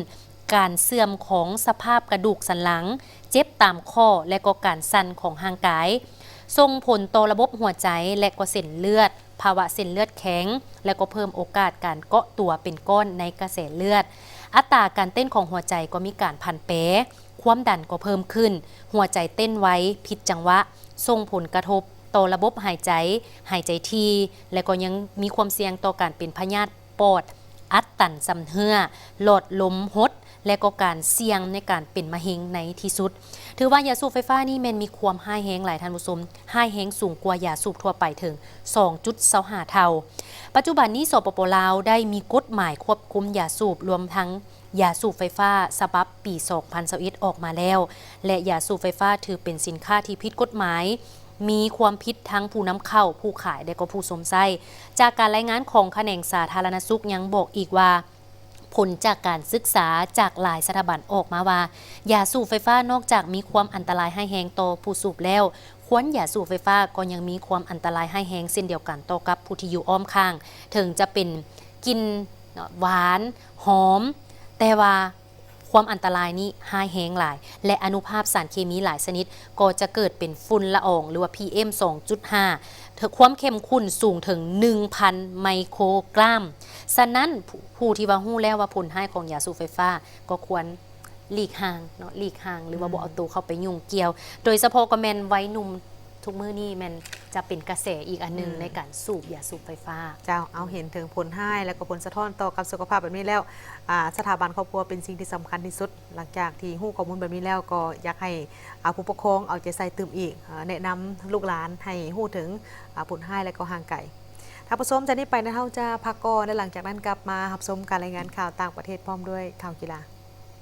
ການເສື່ອມຂອງສະພາບກະດູກສັນຫຼັງ, ເຈັບຕາມຂໍ້ ແລະ ກໍການສັ່ນຂອງຮ່າງກາຍ, ສົ່ງຜົນຕໍ່ລະບົບຫົວໃຈ ແລະ ກໍເສັ້ນເລືອດ, ພາວະເສັ້ນເລືອດແຂງ ແລະ ກໍເພີ່ມໂອກາດການເກາະຕົວເປັນກ້ອນໃນກະແສເລືອດ. ອັດຕາການເຕັ້ນຂອງຫົວໃຈກໍມີການຜັນແປ, ຄວາມດັນກໍເພີ່ມຂຶ້ນ, ຫົວໃຈເຕັ້ນໄວ, ຜິດຈັງຫວະ, ສົ່ງຜົນກະທົບຕໍ່ລະບົບຫາຍໃຈ, ຫາຍໃຈຖີ່, ແລະ ກໍຍັງມີຄວາມສ່ຽງຕໍ່ການເປັນພະຍາດປອດ, ອັດຕັນຊຳເຮື້ອ, ຫຼອດລົມຫົດ, ແລະ ກໍການສ່ຽງໃນການເປັນມະເຮັງໃນທີ່ສຸດ. ຖືວ່າຢາສູບໄຟຟ້ານີ້ແມ່ນມີຄວາມຮ້າຍແຮງຫຼາຍ, ທ່ານຜູ້ຊົມ, ຮ້າຍແຮງສູງກວ່າຢາສູບທົ່ວໄປເຖິງສອງຈຸດສອງຫ້າເທົ່າ. ປັດຈຸບັນນີ້ ສປປ ລາວ ໄດ້ມີກົດໝາຍຄວບຄຸມຢາສູບ ລວມທັງຢາສູບໄຟຟ້າ ສະບັບປີສອງພັນຊາວເອັດ ອອກມາແລ້ວ ແລະ ຢາສູບໄຟຟ້າຖືເປັນສິນຄ້າທີ່ຜິດກົດໝາຍ, ມີຄວາມຜິດທັງຜູ້ນຳເຂົ້າ, ຜູ້ຂາຍ ແລະ ກໍຜູ້ຊົມໃຊ້. ຈາກການລາຍງານຂອງຂະແໜງສາທາລະນະສຸກຍັງບອກອີກວ່າ, ຜົນຈາກການສຶກສາຈາກຫຼາຍສະຖາບັນອອກມາວ່າ ຢາສູບໄຟຟ້ານອກຈາກມີຄວາມອັນຕະລາຍຮ້າຍແຮງຕໍ່ຜູ້ສູບແລ້ວ, ຄວັນຢາສູບໄຟຟ້າກໍຍັງມີຄວາມອັນຕະລາຍຮ້າຍແຮງເຊັ່ນດຽວກັນຕໍ່ກັບຜູ້ທີ່ຢູ່ອ້ອມຂ້າງ, ເຖິງຈະເປັນກິ່ນຫວານ, ຫອມ, ແຕ່ວ່າຄວາມອັນຕະລາຍນີ້ຮ້າຍແຮງຫຼາຍ ແລະ ອະນຸພາບສານເຄມີຫຼາຍຊະນິດກໍຈະເກີດເປັນຝຸ່ນລະອອງ ຫຼືວ່າ ພີເອັມ ສອງຈຸດຫ້າ ເຖິງຄວາມເຂັ້ມຂຸ້ນສູງເຖິງ ໜຶ່ງພັນ ໄມໂຄຣກຣາມ. ສະນັ້ນ ຜູ້ທີ່ວ່າຮູ້ແລ້ວວ່າຜົນຮ້າຍຂອງຢາສູບໄຟຟ້າ ກໍຄວນຫຼີກຫ່າງເນາະ, ຫຼີກຫ່າງ ຫຼືວ່າ ອືມ ບໍ່ເອົາໂຕເຂົ້າໄປຫຍຸ້ງກ່ຽວ. ໂດຍສະເພາະກໍແມ່ນໄວໜຸ່ມທຸກມື້ນີ້ແມ່ນຈະເປັນກະແສອີກອັນໜຶ່ງ ອືມ ໃນການສູບຢາສູບໄຟຟ້າ. ເຈົ້າ ເອົາ ເຫັນເຖິງຜົນຮ້າຍ ແລ້ວກໍຜົນສະທ້ອນຕໍ່ກັບສຸຂະພາບແບບນີ້ແລ້ວ ອາ ສະຖາບັນຄອບຄົວເປັນສິ່ງທີ່ສຳຄັນທີ່ສຸດ. ຫຼັງຈາກທີ່ຮູ້ຂໍ້ມູນແບບນີ້ແລ້ວ ກໍຢາກໃຫ້ ອາ ຜູ້ປົກຄອງເອົາໃຈໃສ່ຕື່ມອີກ, ອາ ແນະນຳລູກຫຼານໃຫ້ຮູ້ເຖິງ ອາ ຜົນຮ້າຍ ແລະ ກໍຫ່າງໄກ. ທ່ານຜູ້ຊົມ, ຈາກນີ້ໄປນະ ເຮົາຈະພັກກ່ອນ ແລະ ຫຼັງຈາກນັ້ນກັບມາຮັບຊົມການລາຍງານຂ່າວຕ່າງປະເທດພ້ອມດ້ວຍຂ່າວກິລາ.